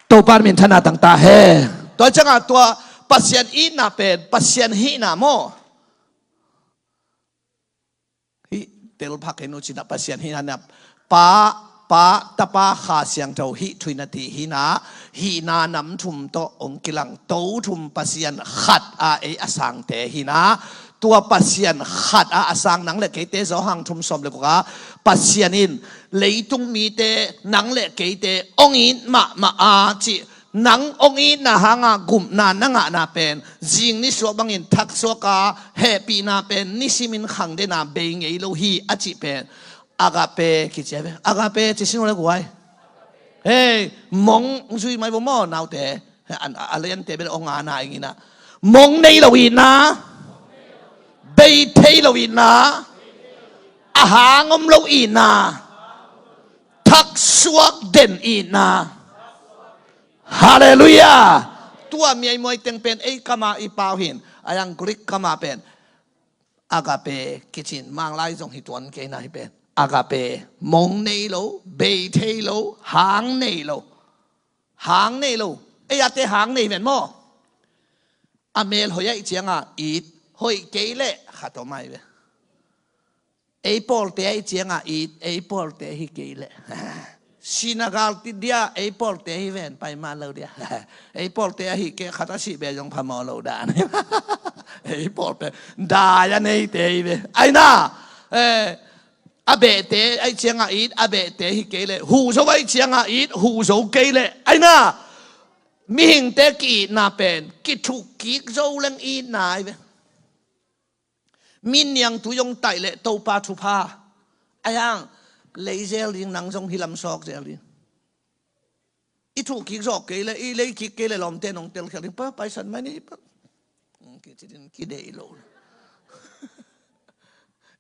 Topa min thanna tang ta hen. Tua ciangah tua Pasian itna pen Pasian hihna maw? Hih telphak hi nu cin ah, Pasian hihna, Pa, Pa, Tapa, Kha Siangtho hih thu in a ti hi na, hihna nam thum tawh hong kilang, To thum Pasian khat a ei a sangte hi na, tua Pasian khat a a sang nang le keite, Johan thum sawm le guk ah, Pasian in leitung mite nang le keite hong it mahmah a cih, nang hong itna hanga gupna na ngahna pen, zing nisuah bangin thaksuak a, hehpihna pen nisimin khang den a, bei ngei lo hi a cih pen, agape kici a ve. Agape ci sin uh le guai. Hei, mong zui mai bo maw naute? A, a liante bel hong ana ing in ah. Mong nei lo itna, bei thei lo itna, a hang om lo itna, thaksuak den itna. Halleluiah. Tua miaimuai teng pen ei kama i pau hin, ahi hang Greek kama pen agape kicin, Manglai zong hi tuan kei na hi pen. Agape, mong nei lo, bei thei lo, hang nei lo. Hang nei lo. Ei ate hang nei ven maw? A mel hoih ahih cianga it, hoih kei leh khat om ahi ve. Ei pawlte ahih cianga it, ei pawlte hi kei leh. Sinagal ti dia, ei pawlte hi ven, pai mah lo dia. Ei pawlte ahih kei khat a sih be zong phamawh lo dan. Ei pawlte, dai a neite hi ve. Ahi na, eh, a behte ahih cianga it, a behte hi kei leh. Huh zo ahih cianga it, huh zo kei leh. Ahi na, mihingte ki-itna pen, kithuh kik zo leng itna ahi ve. Min niangtui hong taih leh Topa thupha. Ahi hang, lei zel ding, nang zong hi lam sawk zel ding. I thuh kik zawh kei leh, i lei kik kei leh lawmte nong telkhial ding, pa, paisan mai ni, pa. Kici din kideih lo.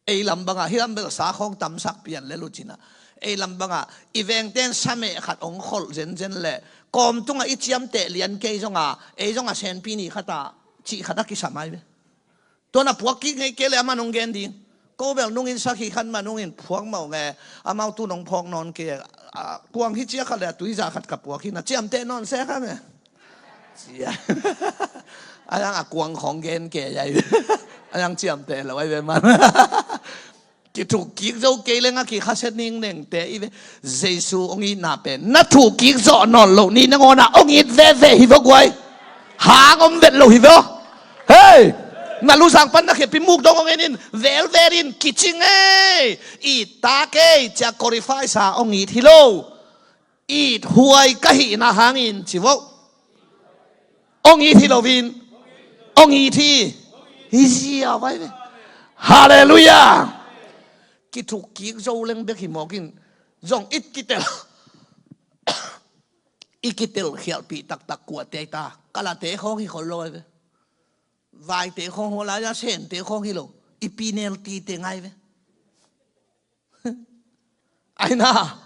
Ei lam bangah, hi lam bel sa khawng tamsak pian le lucina. Ei lam bangah, i vengten sa meh khat hong kholh zenzen leh, kawm tungah i ciamteh lian kei zonga, ei zonga senpi ni khata, cih khata kisam ahi ve. Tua na puak kik ngei kei leh amah nong gen ding. Ko bel nungin sakhi khan mah nungin phuak mah ung e. Amau tu nong phawk nawn kei e. A, kuang hi cia khat leh a tuiza khat ka puak hi na ciamteh nawn se khan e. Cia. Ahi hang a kuang khawng gen kei ai. Ahi hang ciamteh lo ai ve man. Kithuh kik zo kei leng a kikhasia ningnengte i ve. Jesu hong itna pen na thuh kik zawh nawn loh ni nangawn ah hong it veve hi vawguai. Hang om vet lo hi vaw. Hei, na luzang pan na khepi muk dong hong en in, velvel in, kicing ei, it tak ei, cia qualify sa hong it hi lo. It huai ka hihna hangin ci vo. Ong it hi loin, ong it hi. Hi ziau ai ve. Halleluiah. Kithuk kik zo leng bek hi mawk in, zong it kitel, i kitel khialhpih taktak kuate ta. Kalate khawng hi khol lo ai ve. Vaite khawng haw lai a, Sente khawng hi lo. I pi nel tite ngai ve. Aina,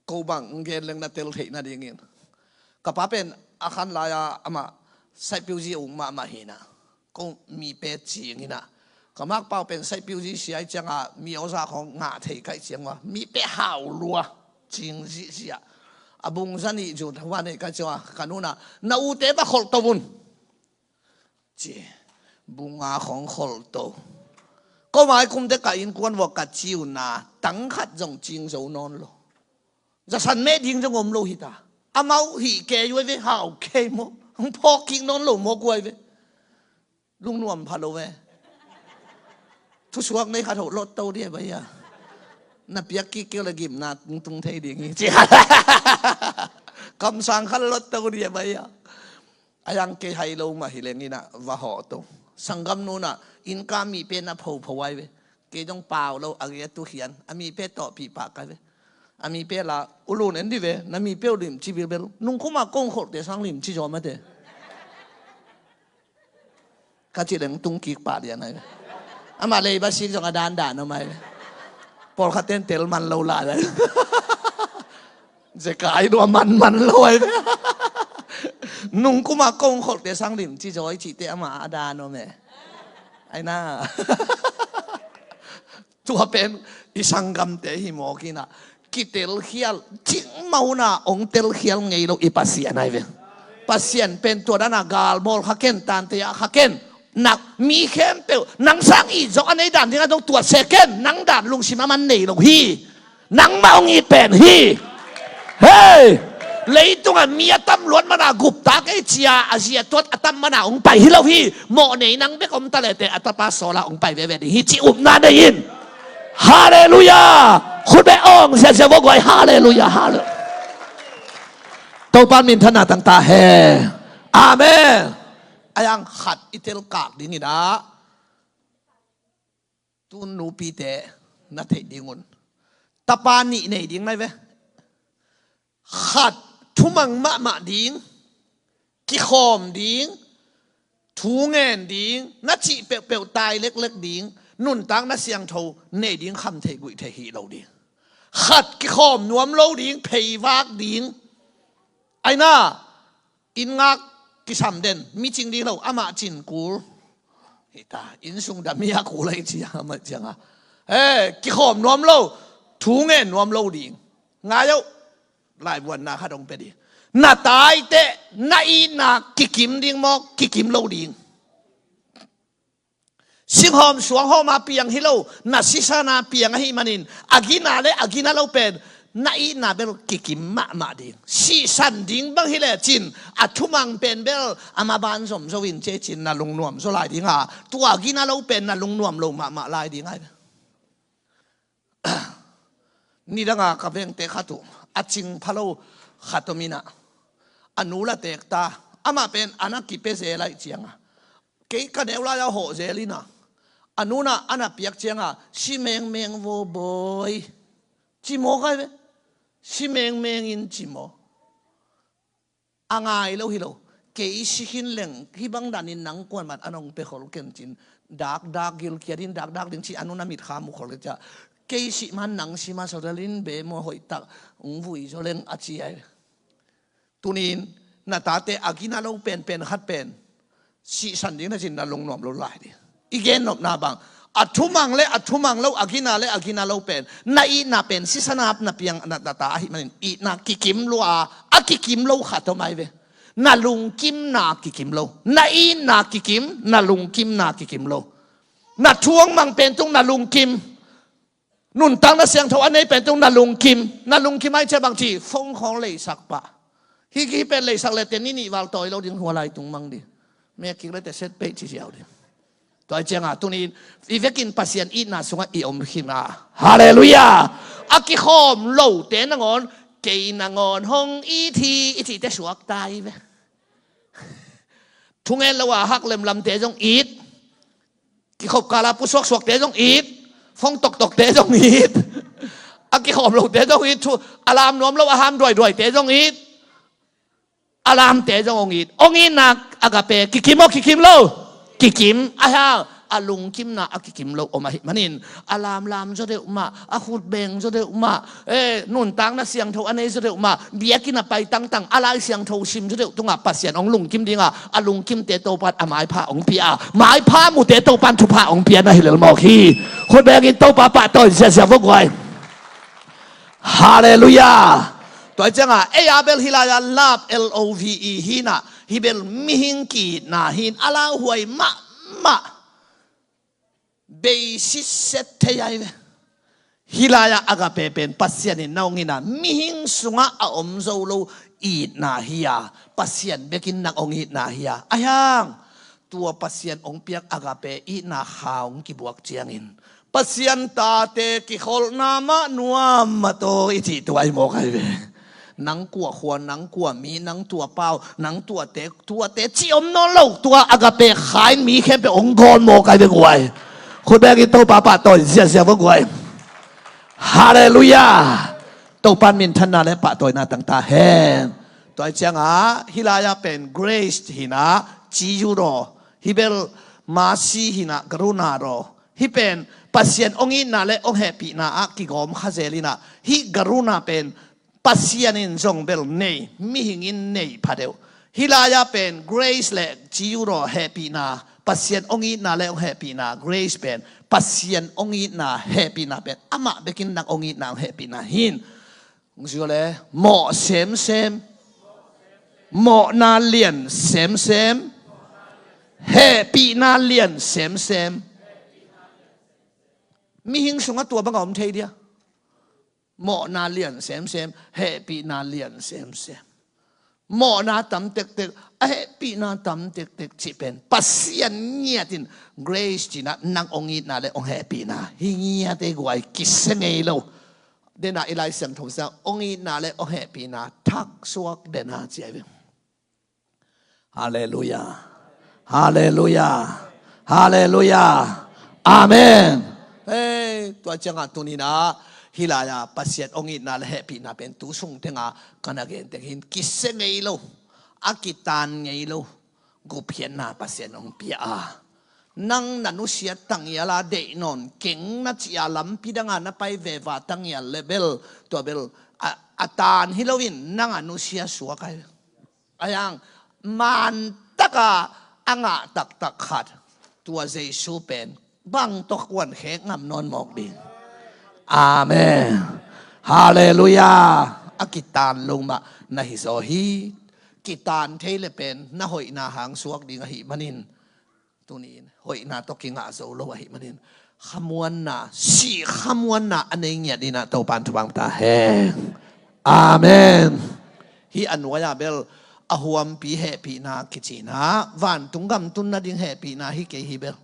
ko bang gen leng na tel theih nadingin. Ka pa pen a khan lai-a amah saihpiuzi ung mahmah hi na. Ko mi pe cing hi na. Ka makpau pen saihpiuzi siai cianga mi awza khawng ngah thei kaih ciang ua. Mi pe hau lua cing zihziah. A bung zanih zun hua nei kaih cianga ka nuna, na ute va kholh to un. Ci, bunga khawng kholh to. Ko mai kum te ka innkuan vua ka ciuna tang khat zong cing zo nawn lo. Zasan meh ding zong om lo hi ta. Amau hih kei uai ve, hau kei maw. Hong phawk kik nawn lo maw kuai ve. Lungnuam pha lo ve. Thusuak nei khat hoh lot to dia bai a. Na piak kik keu le gimna tung tung thei ding hi ci. Kamsang khat lot to dia bai a. A yang kei hai lo mah hi leng ina va hawh to. Sanggam nuna innka mi pe na phopho ai ve. Kei dong pau lo a ge tu hian a mi pe tawhpih pah kai ve. A mi pe la ulun en di ve, na mi pe u lim ci bilbel. Nungkuma kong kholhte sang lim ci zaw mate. Ka ci leng tung kik pah lian ai ve. Amah lei ba sik zong a dan dan om ai ve. Pawlkhat ten tel man lo lai ai. Zeka ai dua man man lo ai ve. Nungkuma kong kholhte sang lim ci zaw i cihte amah a dan om e. Aina. Tua pen i sanggamte hi mawk ina. Kitelkhial cing mah una ong telkhial ngei lo i Pasian ai ve. Pasian pen tua dana galbawl kha ken, tante ah kha ken. Nak mi khempeuh nang sang i zong a nei dan dinga dong tuat se ken, nang dan lungsim a man nei lo hi. Nangmah ong it pen hi. Hei, leitunga mi a tam luat mana guptak ei cia a zia tuat a tam mana ong pai hi lo hi. Mawh nei nang bek om ta lete a tapa sawla ong pai veve ding hi ci upna nei in. Halleluiah. Khut beh ong ziazia vok guai. Halleluiah. Halleluiah. Topa minthanna tangta he. Amen. Ayang khat i telkak ding ina. Tun nupite na theih dingun tapa nih nei ding nai ve. Khat thumang mahmah ding, kikhawm ding, thu ngen ding, na cih peuhpeuh tai leklek ding, nuntak na siangtho nei ding kham theih guih theih hih lo ding. Khat kikhawm nuam lo ding, pheivak ding. Aina, inn ngak kisam den, mi cing ding lo, amah cin kul. Hita, inn sung dam hi a kul a i ci a, amah ciang a. He, kikhawm nuam lo, thu ngen nuam lo ding. Ngai auh, laivuanna khat hong pia ding. Na taite, na itna kikim ding maw, kikim lo ding. Singhawm suanghawma piang hi lo, na sisana piang ahi manin, a gina le a gina lo pen, na itna bel kikim mahmah ding. Sihsan ding bang hi lecin, a thumang pen bel, a maban zomzo in cecin, na lungnuam zo lai ding a, tua gina lo pen, na lungnuam lo mahmah lai ding ai. Nidanga ka vengte khat uh, a cing pha lo khat om ina, a nu la tekta, amah pen, ana kipe zel ai cianga. Kei ka neu lai-a hawh zel ina, a nuna ana piak cianga, si mengmeng vo bawi. Ci maw kai ve? Si mengmeng in ci maw? A ngai lo hi lo. Kei si khin leng, hi bang danin nang kuan mat a nong pe khol ken cin. Dakdak gilkiat in dakdak ding ci a nuna mitkham uh khol ken cia. Kei si man nang si ma sa dalin be maw hoih tak. Ung vui zo leng a ci ai. Tunin, na tate a gina lo penpen khat pen. Sihsan ding na cin na lungnuam lo lai ding. I gen nopna bang. A thumang le a thumang lo, a gina le a gina lo pen. Na itna pen, sisanap na piang na, na ta ahi manin. Itna kikim lua, a kikim lo khat om ai ve. Na lungkimna kikim lo. Na itna kikim, na lungkimna kikim lo. Na thuang mang pen tung na lungkim. Nuntakna siangtho a nei pen tung na lungkim, na lungkim ai cia bang ci, phone khawng leisak pah. Hi ki hi pen leisak le te ni nih val tawi lo ding hua lai tung mang ding. Mek kik le te set peih ci ziau ding. Tua ai cianga tunin, i vekin Pasian itna sungah i om khim a. Halleluiah. A kikhawm lo te nangawn, Kei nangawn hong it hi i cihte suakta hi ve. Thungen lo a hak lemlamte zong it. Kikhop kala pusuaksuakte zong it. Fong toktokte zong it. A kikhawm lote zong it. Thu a lam nuam lo a ham duaiduaite zong it. A lamte zong hong it. Hong itna agape kikim aw kikim lo? Kikim. A hau a lungkimna a kikim lo om ahih manin a lamlam zaw deuh mah, a khutbeng zaw deuh mah, eh, nuntakna siangtho a nei zaw deuh mah, biakinn a pai tangtang a Lai Siangtho sim zaw deuh tungah Pasian hong lungkim dinga a lungkimte Topan a maipha hong pia a, maipha mute Topan thupha hong pia na hi lel mawk hi. Khutbengin Topa pahtawi ziazia vua guai. Halleluiah. Tua ciangah ei a bel hih lai-ah love, L O V E, hinah hih bel mihing ki-itna hin a lauhuai mahmah. Beisit set thei ai ve. Hih lai-ah agape pen Pasian in na hong itna, mihing sungah a om zo lo itna hi-a, Pasian bekin na hong itna hi-a, a hiang tua Pasian hong piak agape itna kha hong kibuak ciangin Pasian tate kikholhna mah nuam mah taw i cih tua i mawk ai ve. Nang kua khua, nang kua mi, nang tua pau, nang tuate, tuate ci om nawn lo, tua agape kha in mi khempeuh hong gawn mawk ai ve guai. Khutbengin Topa pahtawi ziazia vua guai. Halleluiah. Topan minthanna le pahtawina tangta hen. Tua ciangah hih lai-ah pen grace hinah ci euro, hih bel mercy hinah karuna ro. Hih pen Pasian hong itna le hong hehpihna ah kigawm kha zel inah hih karuna pen Pasian in zong bel nei, mihing in nei pha deuh. Hih lai-ah pen grace le ci euro hehpihna, Pasian hong itna le hong hehpihna, grace pen Pasian hong itna hehpihna pen amah bekin na hong itna hong hehpihna hin. Hong zui le mawh semsem, mawhna lian semsem, hehpihna lian semsem. Mihing sungah tua bangah om thei dia. Mawhna lian semsem, hehpihna lian semsem. Mawhna tam tektek, a hehpihna tam tektek cih pen Pasian ngiat in grace cinah nang hong itna le hong hehpihna hi ngiat ei guai, kisia ngei lo. Denah i Lai Siangtho sang hong itna le hong hehpihna thak suak dena ci ai ve. Halleluiah. Halleluiah. Halleluiah. Amen. Hei, tua ciangah tuninah hih lai-ah Pasian hong itna le hehpihna pen tu sung tengah ka na gen teng hin kisia ngei lo, a kitan ngei lo gupkhiatna Pasian hong pia a, nang na nusiat tangial a deih nawn keng na ci-a lampi danga na pai veva tangial le bel tua bel a, a tan hi loin nang a nusia suak ai. A hiang man taka a ngah taktak khat tua Jesu pen bang tawh kuan khek ngam nawn mawk ding. Amen. Halleluiah. A kitan lo mah na hi zaw hi. Kitan thei le pen na hoihna hang suak ding ahih manin, tuni in hoihna tawh kingah zo lo ahih manin khamuanna, sih khamuanna a nei ngiat dinah Topan thupha ta hen. Amen. Hih a nuai-ah bel a huampi hehpihna kicinah vantung gam tun nading hehpihna hi kei hi bel.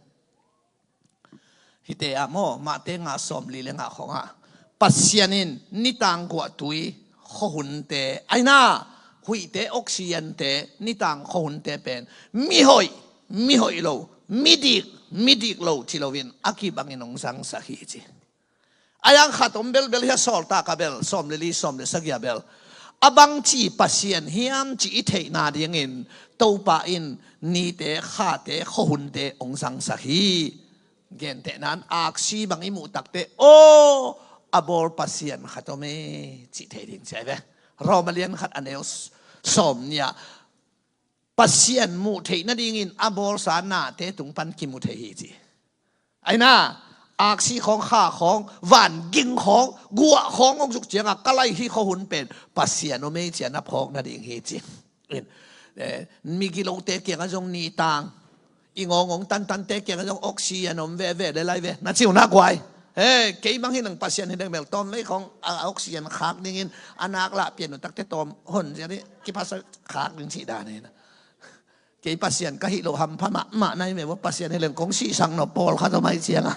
Hihte ah maw, Mate nga sawmli le nga khongah Pasian in nitang guahtui khuahunte, aina huihte, oxygente, nitang khuahunte pen mihoih, mihoih lo, midik, midik lo ci loin a kibangin hong zangsak hi ci. A hiang khat om belbel hi a, Sawltak a bel sawm le li, sawm le sagih a bel a bangci Pasian hiam cih i theihna dingin Topa in nite, khate, khuahunte hong zangsak hi. Gentehna in aksi bang i muh takte, aw, a bawl Pasian khat om e cih thei ding ci ai ve. Rom a lian khat a neu sawm nih ah Pasian muh theih nadingin a bawlsa nate tung pan kimu thei hi ci. Aina, aksi khawng, kha khawng, van ging khawng, guah khawng hong zuk cianga ka lai hi khuahun pen Pasian om e ci-a na phawk nading hi ci. In, eh, migilote kiangah zong nitang, i ngawngawng tantante kiangah zong oxygen om veve le lai ve na ciu na guai. He, kei mang hi nang Pasian hi deng bel tawm vei khawng a oxygen khak dingin a nak lah pian uh takte tawm hon zia dih kipasa khak ding cih dan hi na. Kei Pasian ka hih loh hampha mahmah na hi ve ua, Pasian hi leng kong sihsak nop pawlkhat om ai cianga.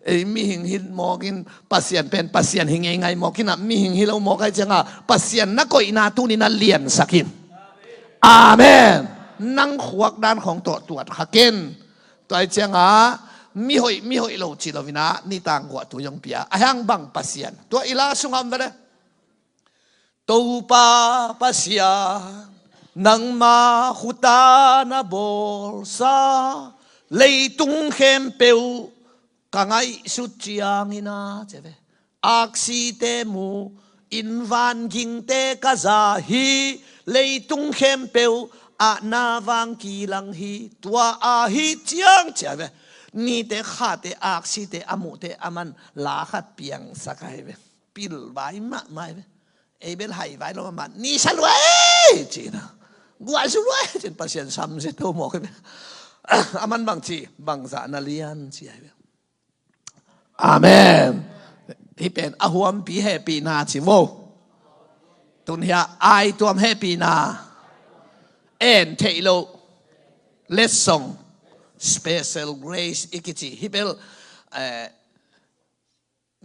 Ei mihing hi mawk in, Pasian pen Pasian hi ngeingai mawk in ah, mihing hi lo mawk ahih ciangah Pasian na koihna tuni na liansak in. Amen. Nang khuak dan khawng tawh tuat kha ken. Tua ahih ciangah mihoih, mihoih lo ci lo in ah nitang guahtu zong pia. A hiang bang Pasian tua i la sungah om ve le. Topa Pasian, nangma khuta na bawlsa, leitung khempeuh ka ngaihsut ciangin a, ci a ve. Aksite mu in, vangingte ka za hi, leitung khempeuh ah na vang kilang hi, tua ahih ciang, ci a ve. Nite khate aksite a muhte a man la khat piangsak ahi ve. Pilvai mahmah ahi ve. Ei bel haivai lo mahmah, ni sa luai ci-in a, guah zu luai ci-in Pasian samsia to mawk hi ve. A man bang ci, bangzah na lian ci ahi ve. Amen. Hih pen a huampi hehpihna ci vo. Tun hiah aituam hehpihna, en theih loh letsong, special grace i kici. Hih bel, eh,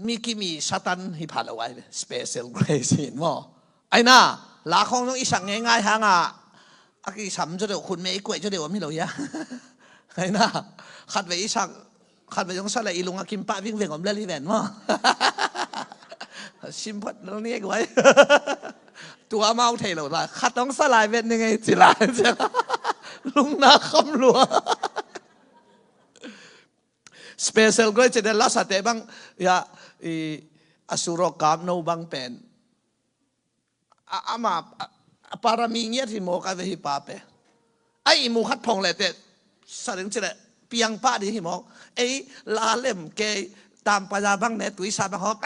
mi kimi Satan hi pha lo ahi ve, special grace hi maw. Aina, la khawng zong i sak ngeingai hangah a kisam zaw deuh, khutme i kuaih zaw deuh om hi lo hia? Aina, khatvei i sak, khatvei zong sa le i lung a kim pah vingveng om lel hi ven maw. Sim phot lo ni guai. Tua amau thei lo lai, khat zong sa lai vet ni ngei ci lai. Lungna kham lua. Special grace ci-in lasate bang, ya, i, a surok kamno bang pen. A, ama, a, a parami ngiat hi mawk a ve hi pa pen. A ihmu khat phong le teh, sa ding ci leh, piang pah ding hi mawk. Ei, la lem kei, tam pa za bang ne, tuisa bang hawk,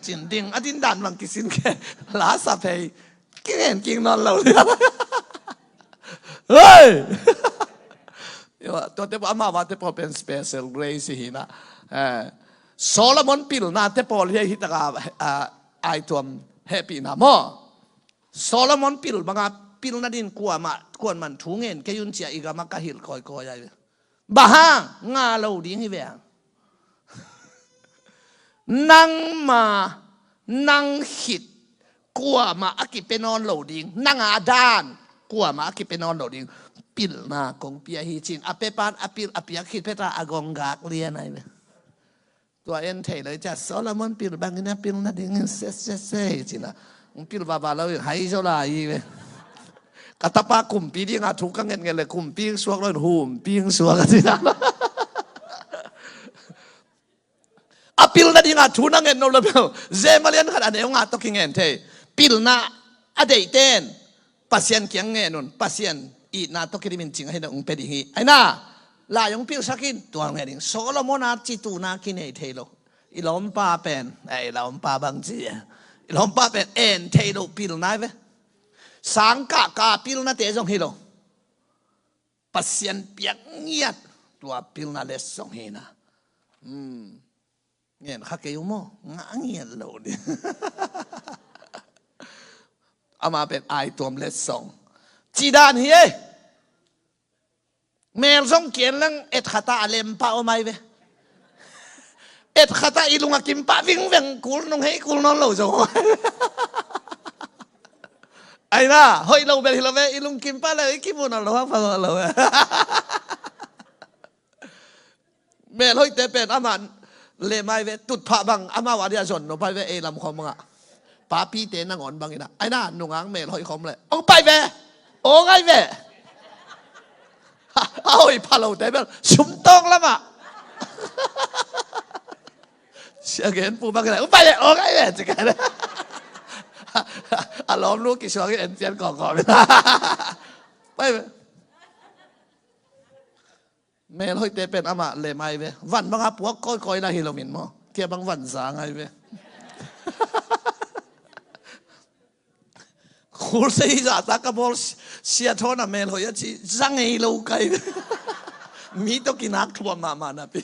cin ding, a din dan bang kisin kei, la sa phei. Kingen king nawn lo liang. Hei! Tuate pawl, amau a te pawl pen special grace hi na. Eh, Solomon pilna te pawl hi, hi taka, ah, aituam hehpihna maw. Solomon pil banga pilna din kuamah, kuaman thu ngen kei un cia i gama ka hilh kawikawi ai ve. Bang hang, nga lo ding hi ve. Nangma, nang khit, kuamah a kipia nawn lo ding, nang a dan, kuamah a kipia nawn lo ding. Pilna kong pia hi ci-in, a pia pan, a pil, a piak khit pia ta, a gong gak lian ai ve. Tua en thei lo i cia, Solomon pil bangin a pil nadingin se, se, se, ci-in a. Pil vava lo in hai zaw lai hi ve. Ka tapa kumpi dinga thu ka ngetnget le kumpi suak lo in humpi suak a ci-in a. A pilna dinga thu na nget nop le bel, Jeremiah lian khat a neu nga tawh kingen thei. Pilna a deihten Pasian kiang ngen un, Pasian itna tawh kidimin cing ahi na ung pia ding hi. Aina, lai ung pilsak in, tua ngen ding. Solomon a ci tuna kinei thei lo. I lawmpa pen, eh, i lawmpa bang ci, eh. I lawmpa pen en thei lo pilna hi ve. Sangkah ka pilnate zong hi lo. Pasian piak ngiat tua pilna letsong hi na. Hmm. Ngen kha kei uh maw, ngah ngiat lo ding. Ama pen aituam letsong. Ci dan hi ei. Mel zong kian lang et khata a lem pah om ai ve. Et khata i lung a kim pah vingveng kul nung hei kul nawn lo zong. Aina, hoih lo bel hi lo ve, i lung kim pah le i kimu nawn lo hang pha lo ve. Mel hoihte pen amah lem ai ve, tutphah bang amau a dia zon nop ai ve, ei lam khawm bangah. Papite nangawn bangin ah. Aina, nungang mel hoih khawm le. Ong pai ve. Ong ai ve. A hoih pha lote bel sumtawng lamah. Sia gen pu bangin ah. Ong pai ve. Ong ai ve. Ci kai le. A lawm lu kisuangin en pian kawkawk. Pai ve. Mel hoihte pen amah lem ai ve. Van banga puak kawikawi la hi lo min maw. Kia bang van za ngai ve. Khulsei zahtak ka bawl sia thawn a mel hoih a ci za ngei lo kai ve. Mi tawh kinak thuam mahmah napi.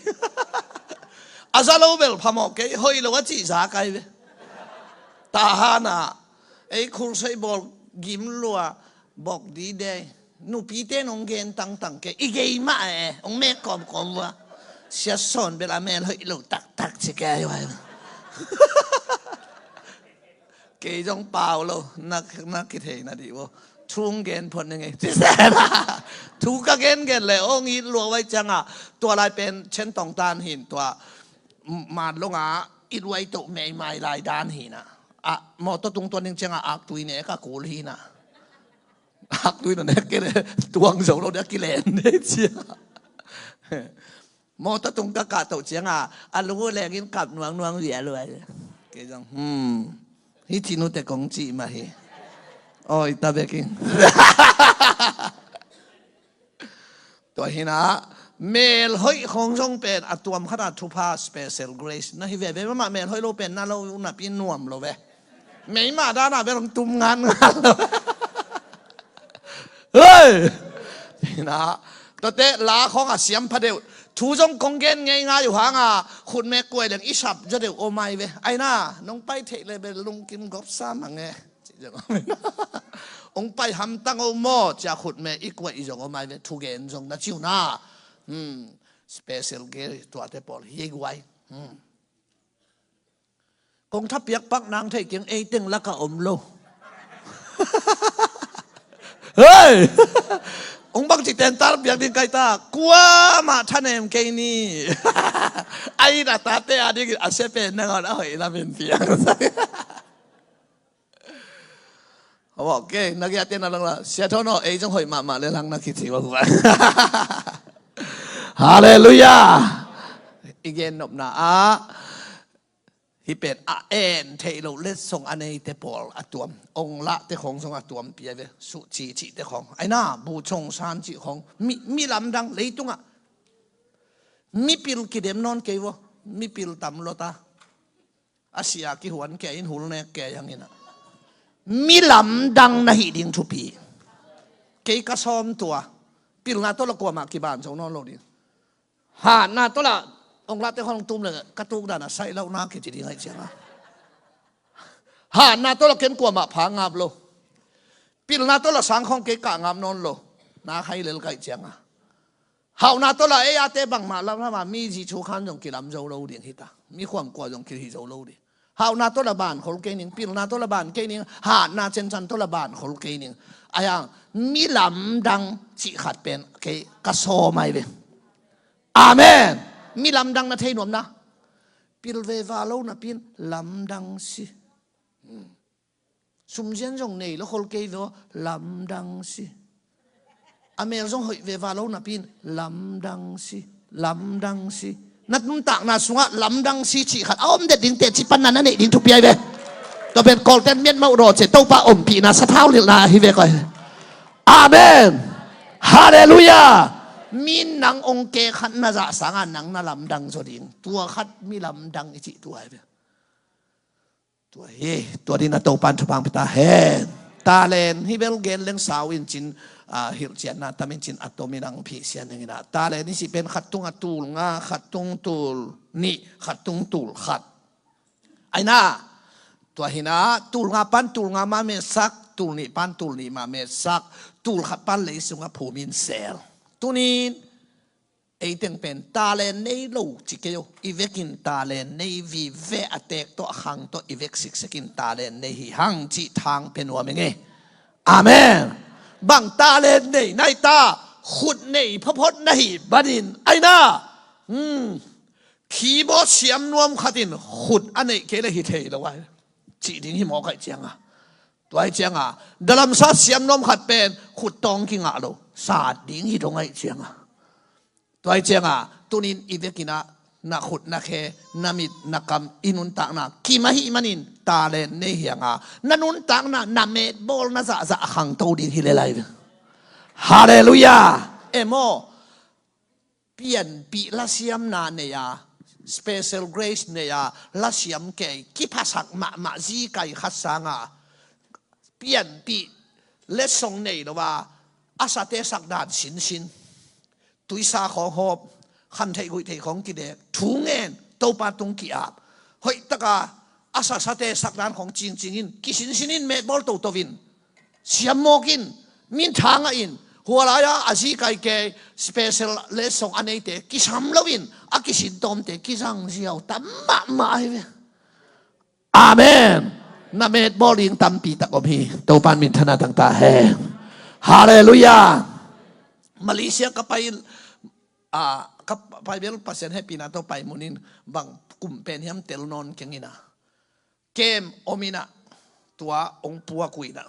A za lo bel phamawh kei, hoih lo a ci za kai ve. Tahan ah ei khulsei bawl gim lua bawk dide. Nupite nong gen tangtang ke, i gei mah e, ong mek kawmkawm vua. Sia Sawn bel a mel hoih lo taktak ci kei vai. Kei zong pau lo, na, na kithei na dih vo. Thu hong gen phot ning ei. Thu ka gen gen le hong it lua vai cianga, tua lai pen Chin Tong tan hin tua, man longa it vai toh meimai lai dan hina. A, mawtaw tung tuan ding cianga aktui ne ka kul hina. Aktui na nek kei le, tuang zo lo dia kilen ne cia. Mawtaw tung ka kah toh cianga, a lungu lengin kap nuang nuang zia lua. Kei zong, hmm. Hi cinu te kong cih mah hi. Oi, ta bekin. Tua hina, mel hoih khong zong pen, a tuam khata thupha special grace. Na hi veve mama mel hoih lo pen, na lo napi nuam lo ve. Meima dana bel hong tum ngan ngan lo. Hei! Hina, tate la khong a siam pha deuh. Thu zong kong gen ngei ngai uh hanga, khut me kuai leng i sap za deuh omai ve. Aina, nong pai theih le bel lungkim gop sa mange. Hong pai hamtang o maw, cia khut me i kuai i zong omai ve. Thu gen zong na ciu na. Hmm, special grace tuate pawl hi guai. Hmm. Kong thapiak pak nang thei kiang ei teng laka om lo. Hei! Ong bang ci ten tar piak ding kai ta. Kuamah thanem kei ni. Ai na tate a ding a sia pen nangawn a hoih lamin piang. Awa, okay, na gia ten a lang la. Sia Tho no, ei zong hoih mahmah le lang na kici wa. Hallelujah. I gen nopna a. Hi pen a en theih loh letsong a neite pawl a tuam. Ong lahte khong zong a tuam pia ve. Suh ci cihte khong. Aina, bu chong san cih khong. Mi, mi lamdang leitungah. Mipil kidem nawn kei vo. Mipil tam lota. A sia kihuan kei in hul nek kei hangina. Mi lamdang na hih ding thupi. Kei ka sawm tua. Pilna tawh la kuamah kiban zo nawn lo ding. Hatna tawh la, ong lahte khong tum le, ka tuk dana saih lauhna kici ding aih cianga. Hatna tawh la ken kuamah pha ngap lo. Pilna tawh la sang khong kei kah ngap nawn lo. Na khai lel kaih cianga. Hauhna tawh la ei ate bangmah lamlama mi zi chu khan zong kilam zo lo ding hita. Mi khuam kua zong kihi zo lo ding. Hauhna tawh la ban khol kei ning, pilna tawh la ban kei ning, hatna cencan tawh la ban khol kei ning. Ayang, mi lamdang cih khat pen kei ka sawm ai ve. Amen. Mi lamdang na thei nuam na. Pil ve va lo na pin lamdang si. Sumzian zong nei lo khol kei ve aw, lamdang si. A mel zong hoih ve va lo na pin lamdang si. Lamdang si. Na nuntakna sungah lamdang si cih khat a om det ding teci panna na neih ding thupi ai ve. Tua pen Kawlten miat mauh daw ce Topa ompihna sathau lilhna ahi ve koi. Amen. Halleluiah. Mi nang ong ke khat na zah sanga nang na lamdang zaw ding. Tua khat mi lamdang i cih tua ai ve. Tua hi, tua dina Topan thupha pia ta hen. Talent hi bel gen leng sau in cin, ah, hilhcianna tam in cin a tom in ang phih sian ding ina. Talent hi si pen khat tung a tul nga, khat tung tul nih, khat tung tul khat. Aina, tua hina, tul nga pan tul nga ma metsak, tul nih pan tul nih ma metsak, tul khat pan lei sunga phum in sel. Tunin, ei teng pen talent nei lo ci kei o. I vekin talent nei vive a tek tawh a khang tawh i vek siksekin talent nei hi hang cih thang pe nuam ing e. Amen. Bang talent nei nai ta, khut nei phaphot na hi banin aina. Hmm. Keyboard siam nuam khatin khut a neih kei le hi thei lo ai. Cih ding hi mawk ai cianga. Tua ai cianga. Dalamsa siam nuam khat pen khut tawng kingah lo. Sat ding hi dong ai cianga. Tua ai cianga. Tunin i vekinah na khut na khe, na mit na kam, i nuntakna kim ahih manin talent nei hianga. Na nuntakna na metbawl na zahzah a khangto ding hi lelai ve. Halleluiah. Emaw. Pianpih lasiamna nei a, special grace nei a, lasiam kei kiphasak mahmah zikai khat sanga pianpih letsong nei lo a, a sate sakdan sinsin, tuisa khawng hawp, khantheih guihtheih khawng kidek, thu ngen, Topa tung ki-ap, hoihtaka a sa sate sakdan khawng cingcingin kisinsinin metbawl totovin siam mawkin, min thangah in, Khua lai-ah a zi kai kei special lesson a neite kisam loin a kisintawmte kizang ziau tam mahmah ahi ve. Amen. Na metbawl ding tampi tak om hi. Topan minthanna tang ta hen. Halleluiah. Malaysia ka pai in, ah, ka pai bel Pasian hehpihna tawh pai munin bang kum pen hiam tel nawn keng in a, kem om in a, tua hong puak uh in a,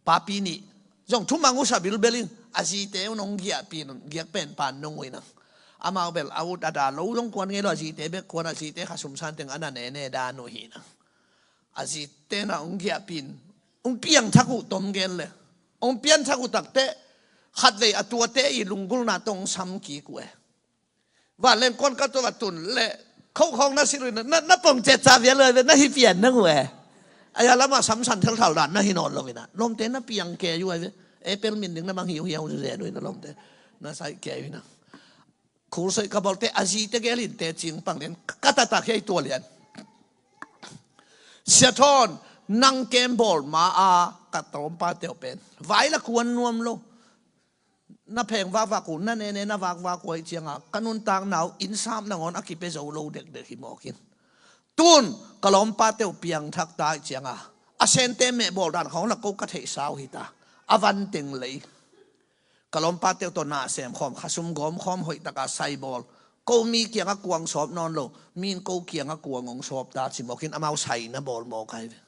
papi nih zong thumang uh sa bilbel in, a zite un hong giahpih in, giak pen pan nong uh in a, amau bel a ut a da lo zong kuan ngei lo, a zite bek kuan, a zite kha sum san teng a na nene dan uh hi in a, a zite na hong giahpih in, hong piangthak uh tom gen le, hong piangthak uh takteh khatvei a tuate i lunggulhna tawh hong sam kik uh e. Vanleng kuan ka tua tun le, khokhawng na silh uh in a, na, na pong cetca vial uh a ve, na hi pian nang uh e. Aia lamah samsan thelthal dan na hi nawn lo in a, lawmte na piang kei uh a ve. Apple min ding na mang hi uh hiau zen uh in a, lawmte na saih kei uh in a. Khulsoih ka bawlte a zite gel in tecing pang lian ka tata khei tua lian. Sia Thawn, nang kem bawl ma a ka tawmpa teuh pen vai la kuan nuam lo. Na pheng vakvak uh, na nene na vakvak uh ahih cianga ka nuntakna uh innsap nangawn a kipia zo lo dekdek hi mawk in. Tun ka lawmpa teuh piangthak ta ahih cianga a sente mehbawl dan khawng la ko ka theihsa uh hi ta. A van teng lei. Ka lawmpa teuh tawh na sem khawm, khasum gawm khawm, hoih taka sai bawl. Ko mi kiangah kuang sawp nawn lo, mi in ko kiangah kuang hong sawp ta ci mawk in amau sai na bawl mawk ahi ve.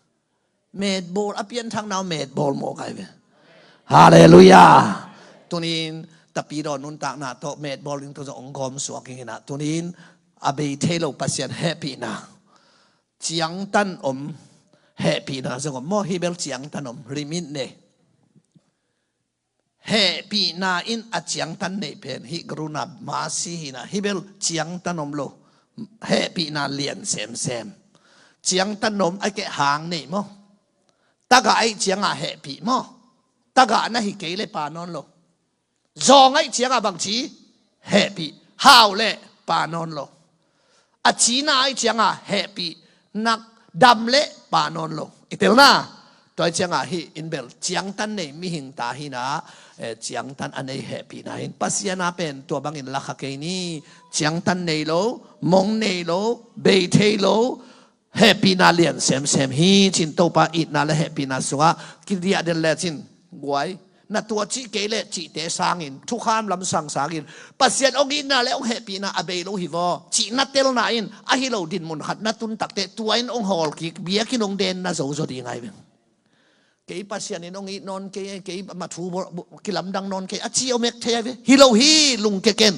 Metbawl a pianthakna uh metbawl mawk ahi ve. Halleluiah. Tunin tapidaw nuntakna tawh metbawl ding tawh zong hong gawm suak ing in a, tunin a bei thei lo Pasian hehpihna, ciangtan om hehpihna zong om maw? Hih bel ciangtan om, limit nei. Hehpihna in a ciangtan neih pen hih gruna masi hi in a, hih bel ciangtan om lo, hehpihna lian semsem. Ciangtan om a keh hang nei maw? Tagah ahih ciangah hehpih maw? Tagah na hi kei le pa nawn lo. Zawng ahih ciangah bangci hehpih, hau le pa nawn lo. A cina ahih ciangah hehpih, nak dam le pa nawn lo. I telna, tua ahih ciangah hih in bel ciangtan nei mihing ta hi in a, eh, ciangtan a nei hehpihna in Pasian a pen tua bangin lakha kei ni. Ciangtan nei lo, mong nei lo, bei thei lo, hehpihna lian semsem hi cin Topa itna le hehpihna sungah kidiah den le cin guai. Na tua cih kei le cihte sangin, thukham lamsang sangin, Pasian hong itna le hong hehpihna a bei lo hi vaw cih na telna in, ahi lo dinmun khat na tun takteh tua in hong hawl kik, biakinn hong denna zozo ding ahi ve. Kei Pasian in hong it nawn kei, kei ma thu kilamdang nawn kei a ci om ek thei ahi ve. Hi lo hi, lungkia ken.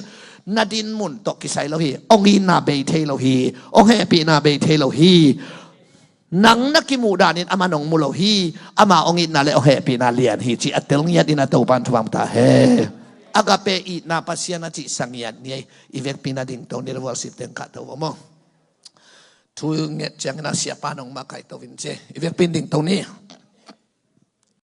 Na dinmun tawh kisai lo hi. Hong itna bei thei lo hi. Hong hehpihna bei thei lo hi. Nang na kimuh danin amah nong mu lo hi. Ama hong itna le hong hehpihna lian hi ci a tel ngiat in a Topan thupha ta hen. Agape itna Pasian a cih sa ngiat ni ei. I vekpi na dingto ni, worship teng kahto vo maw? Thu nget ciangin a siapa nong makaihto vin ci. I vekpi dingto ni.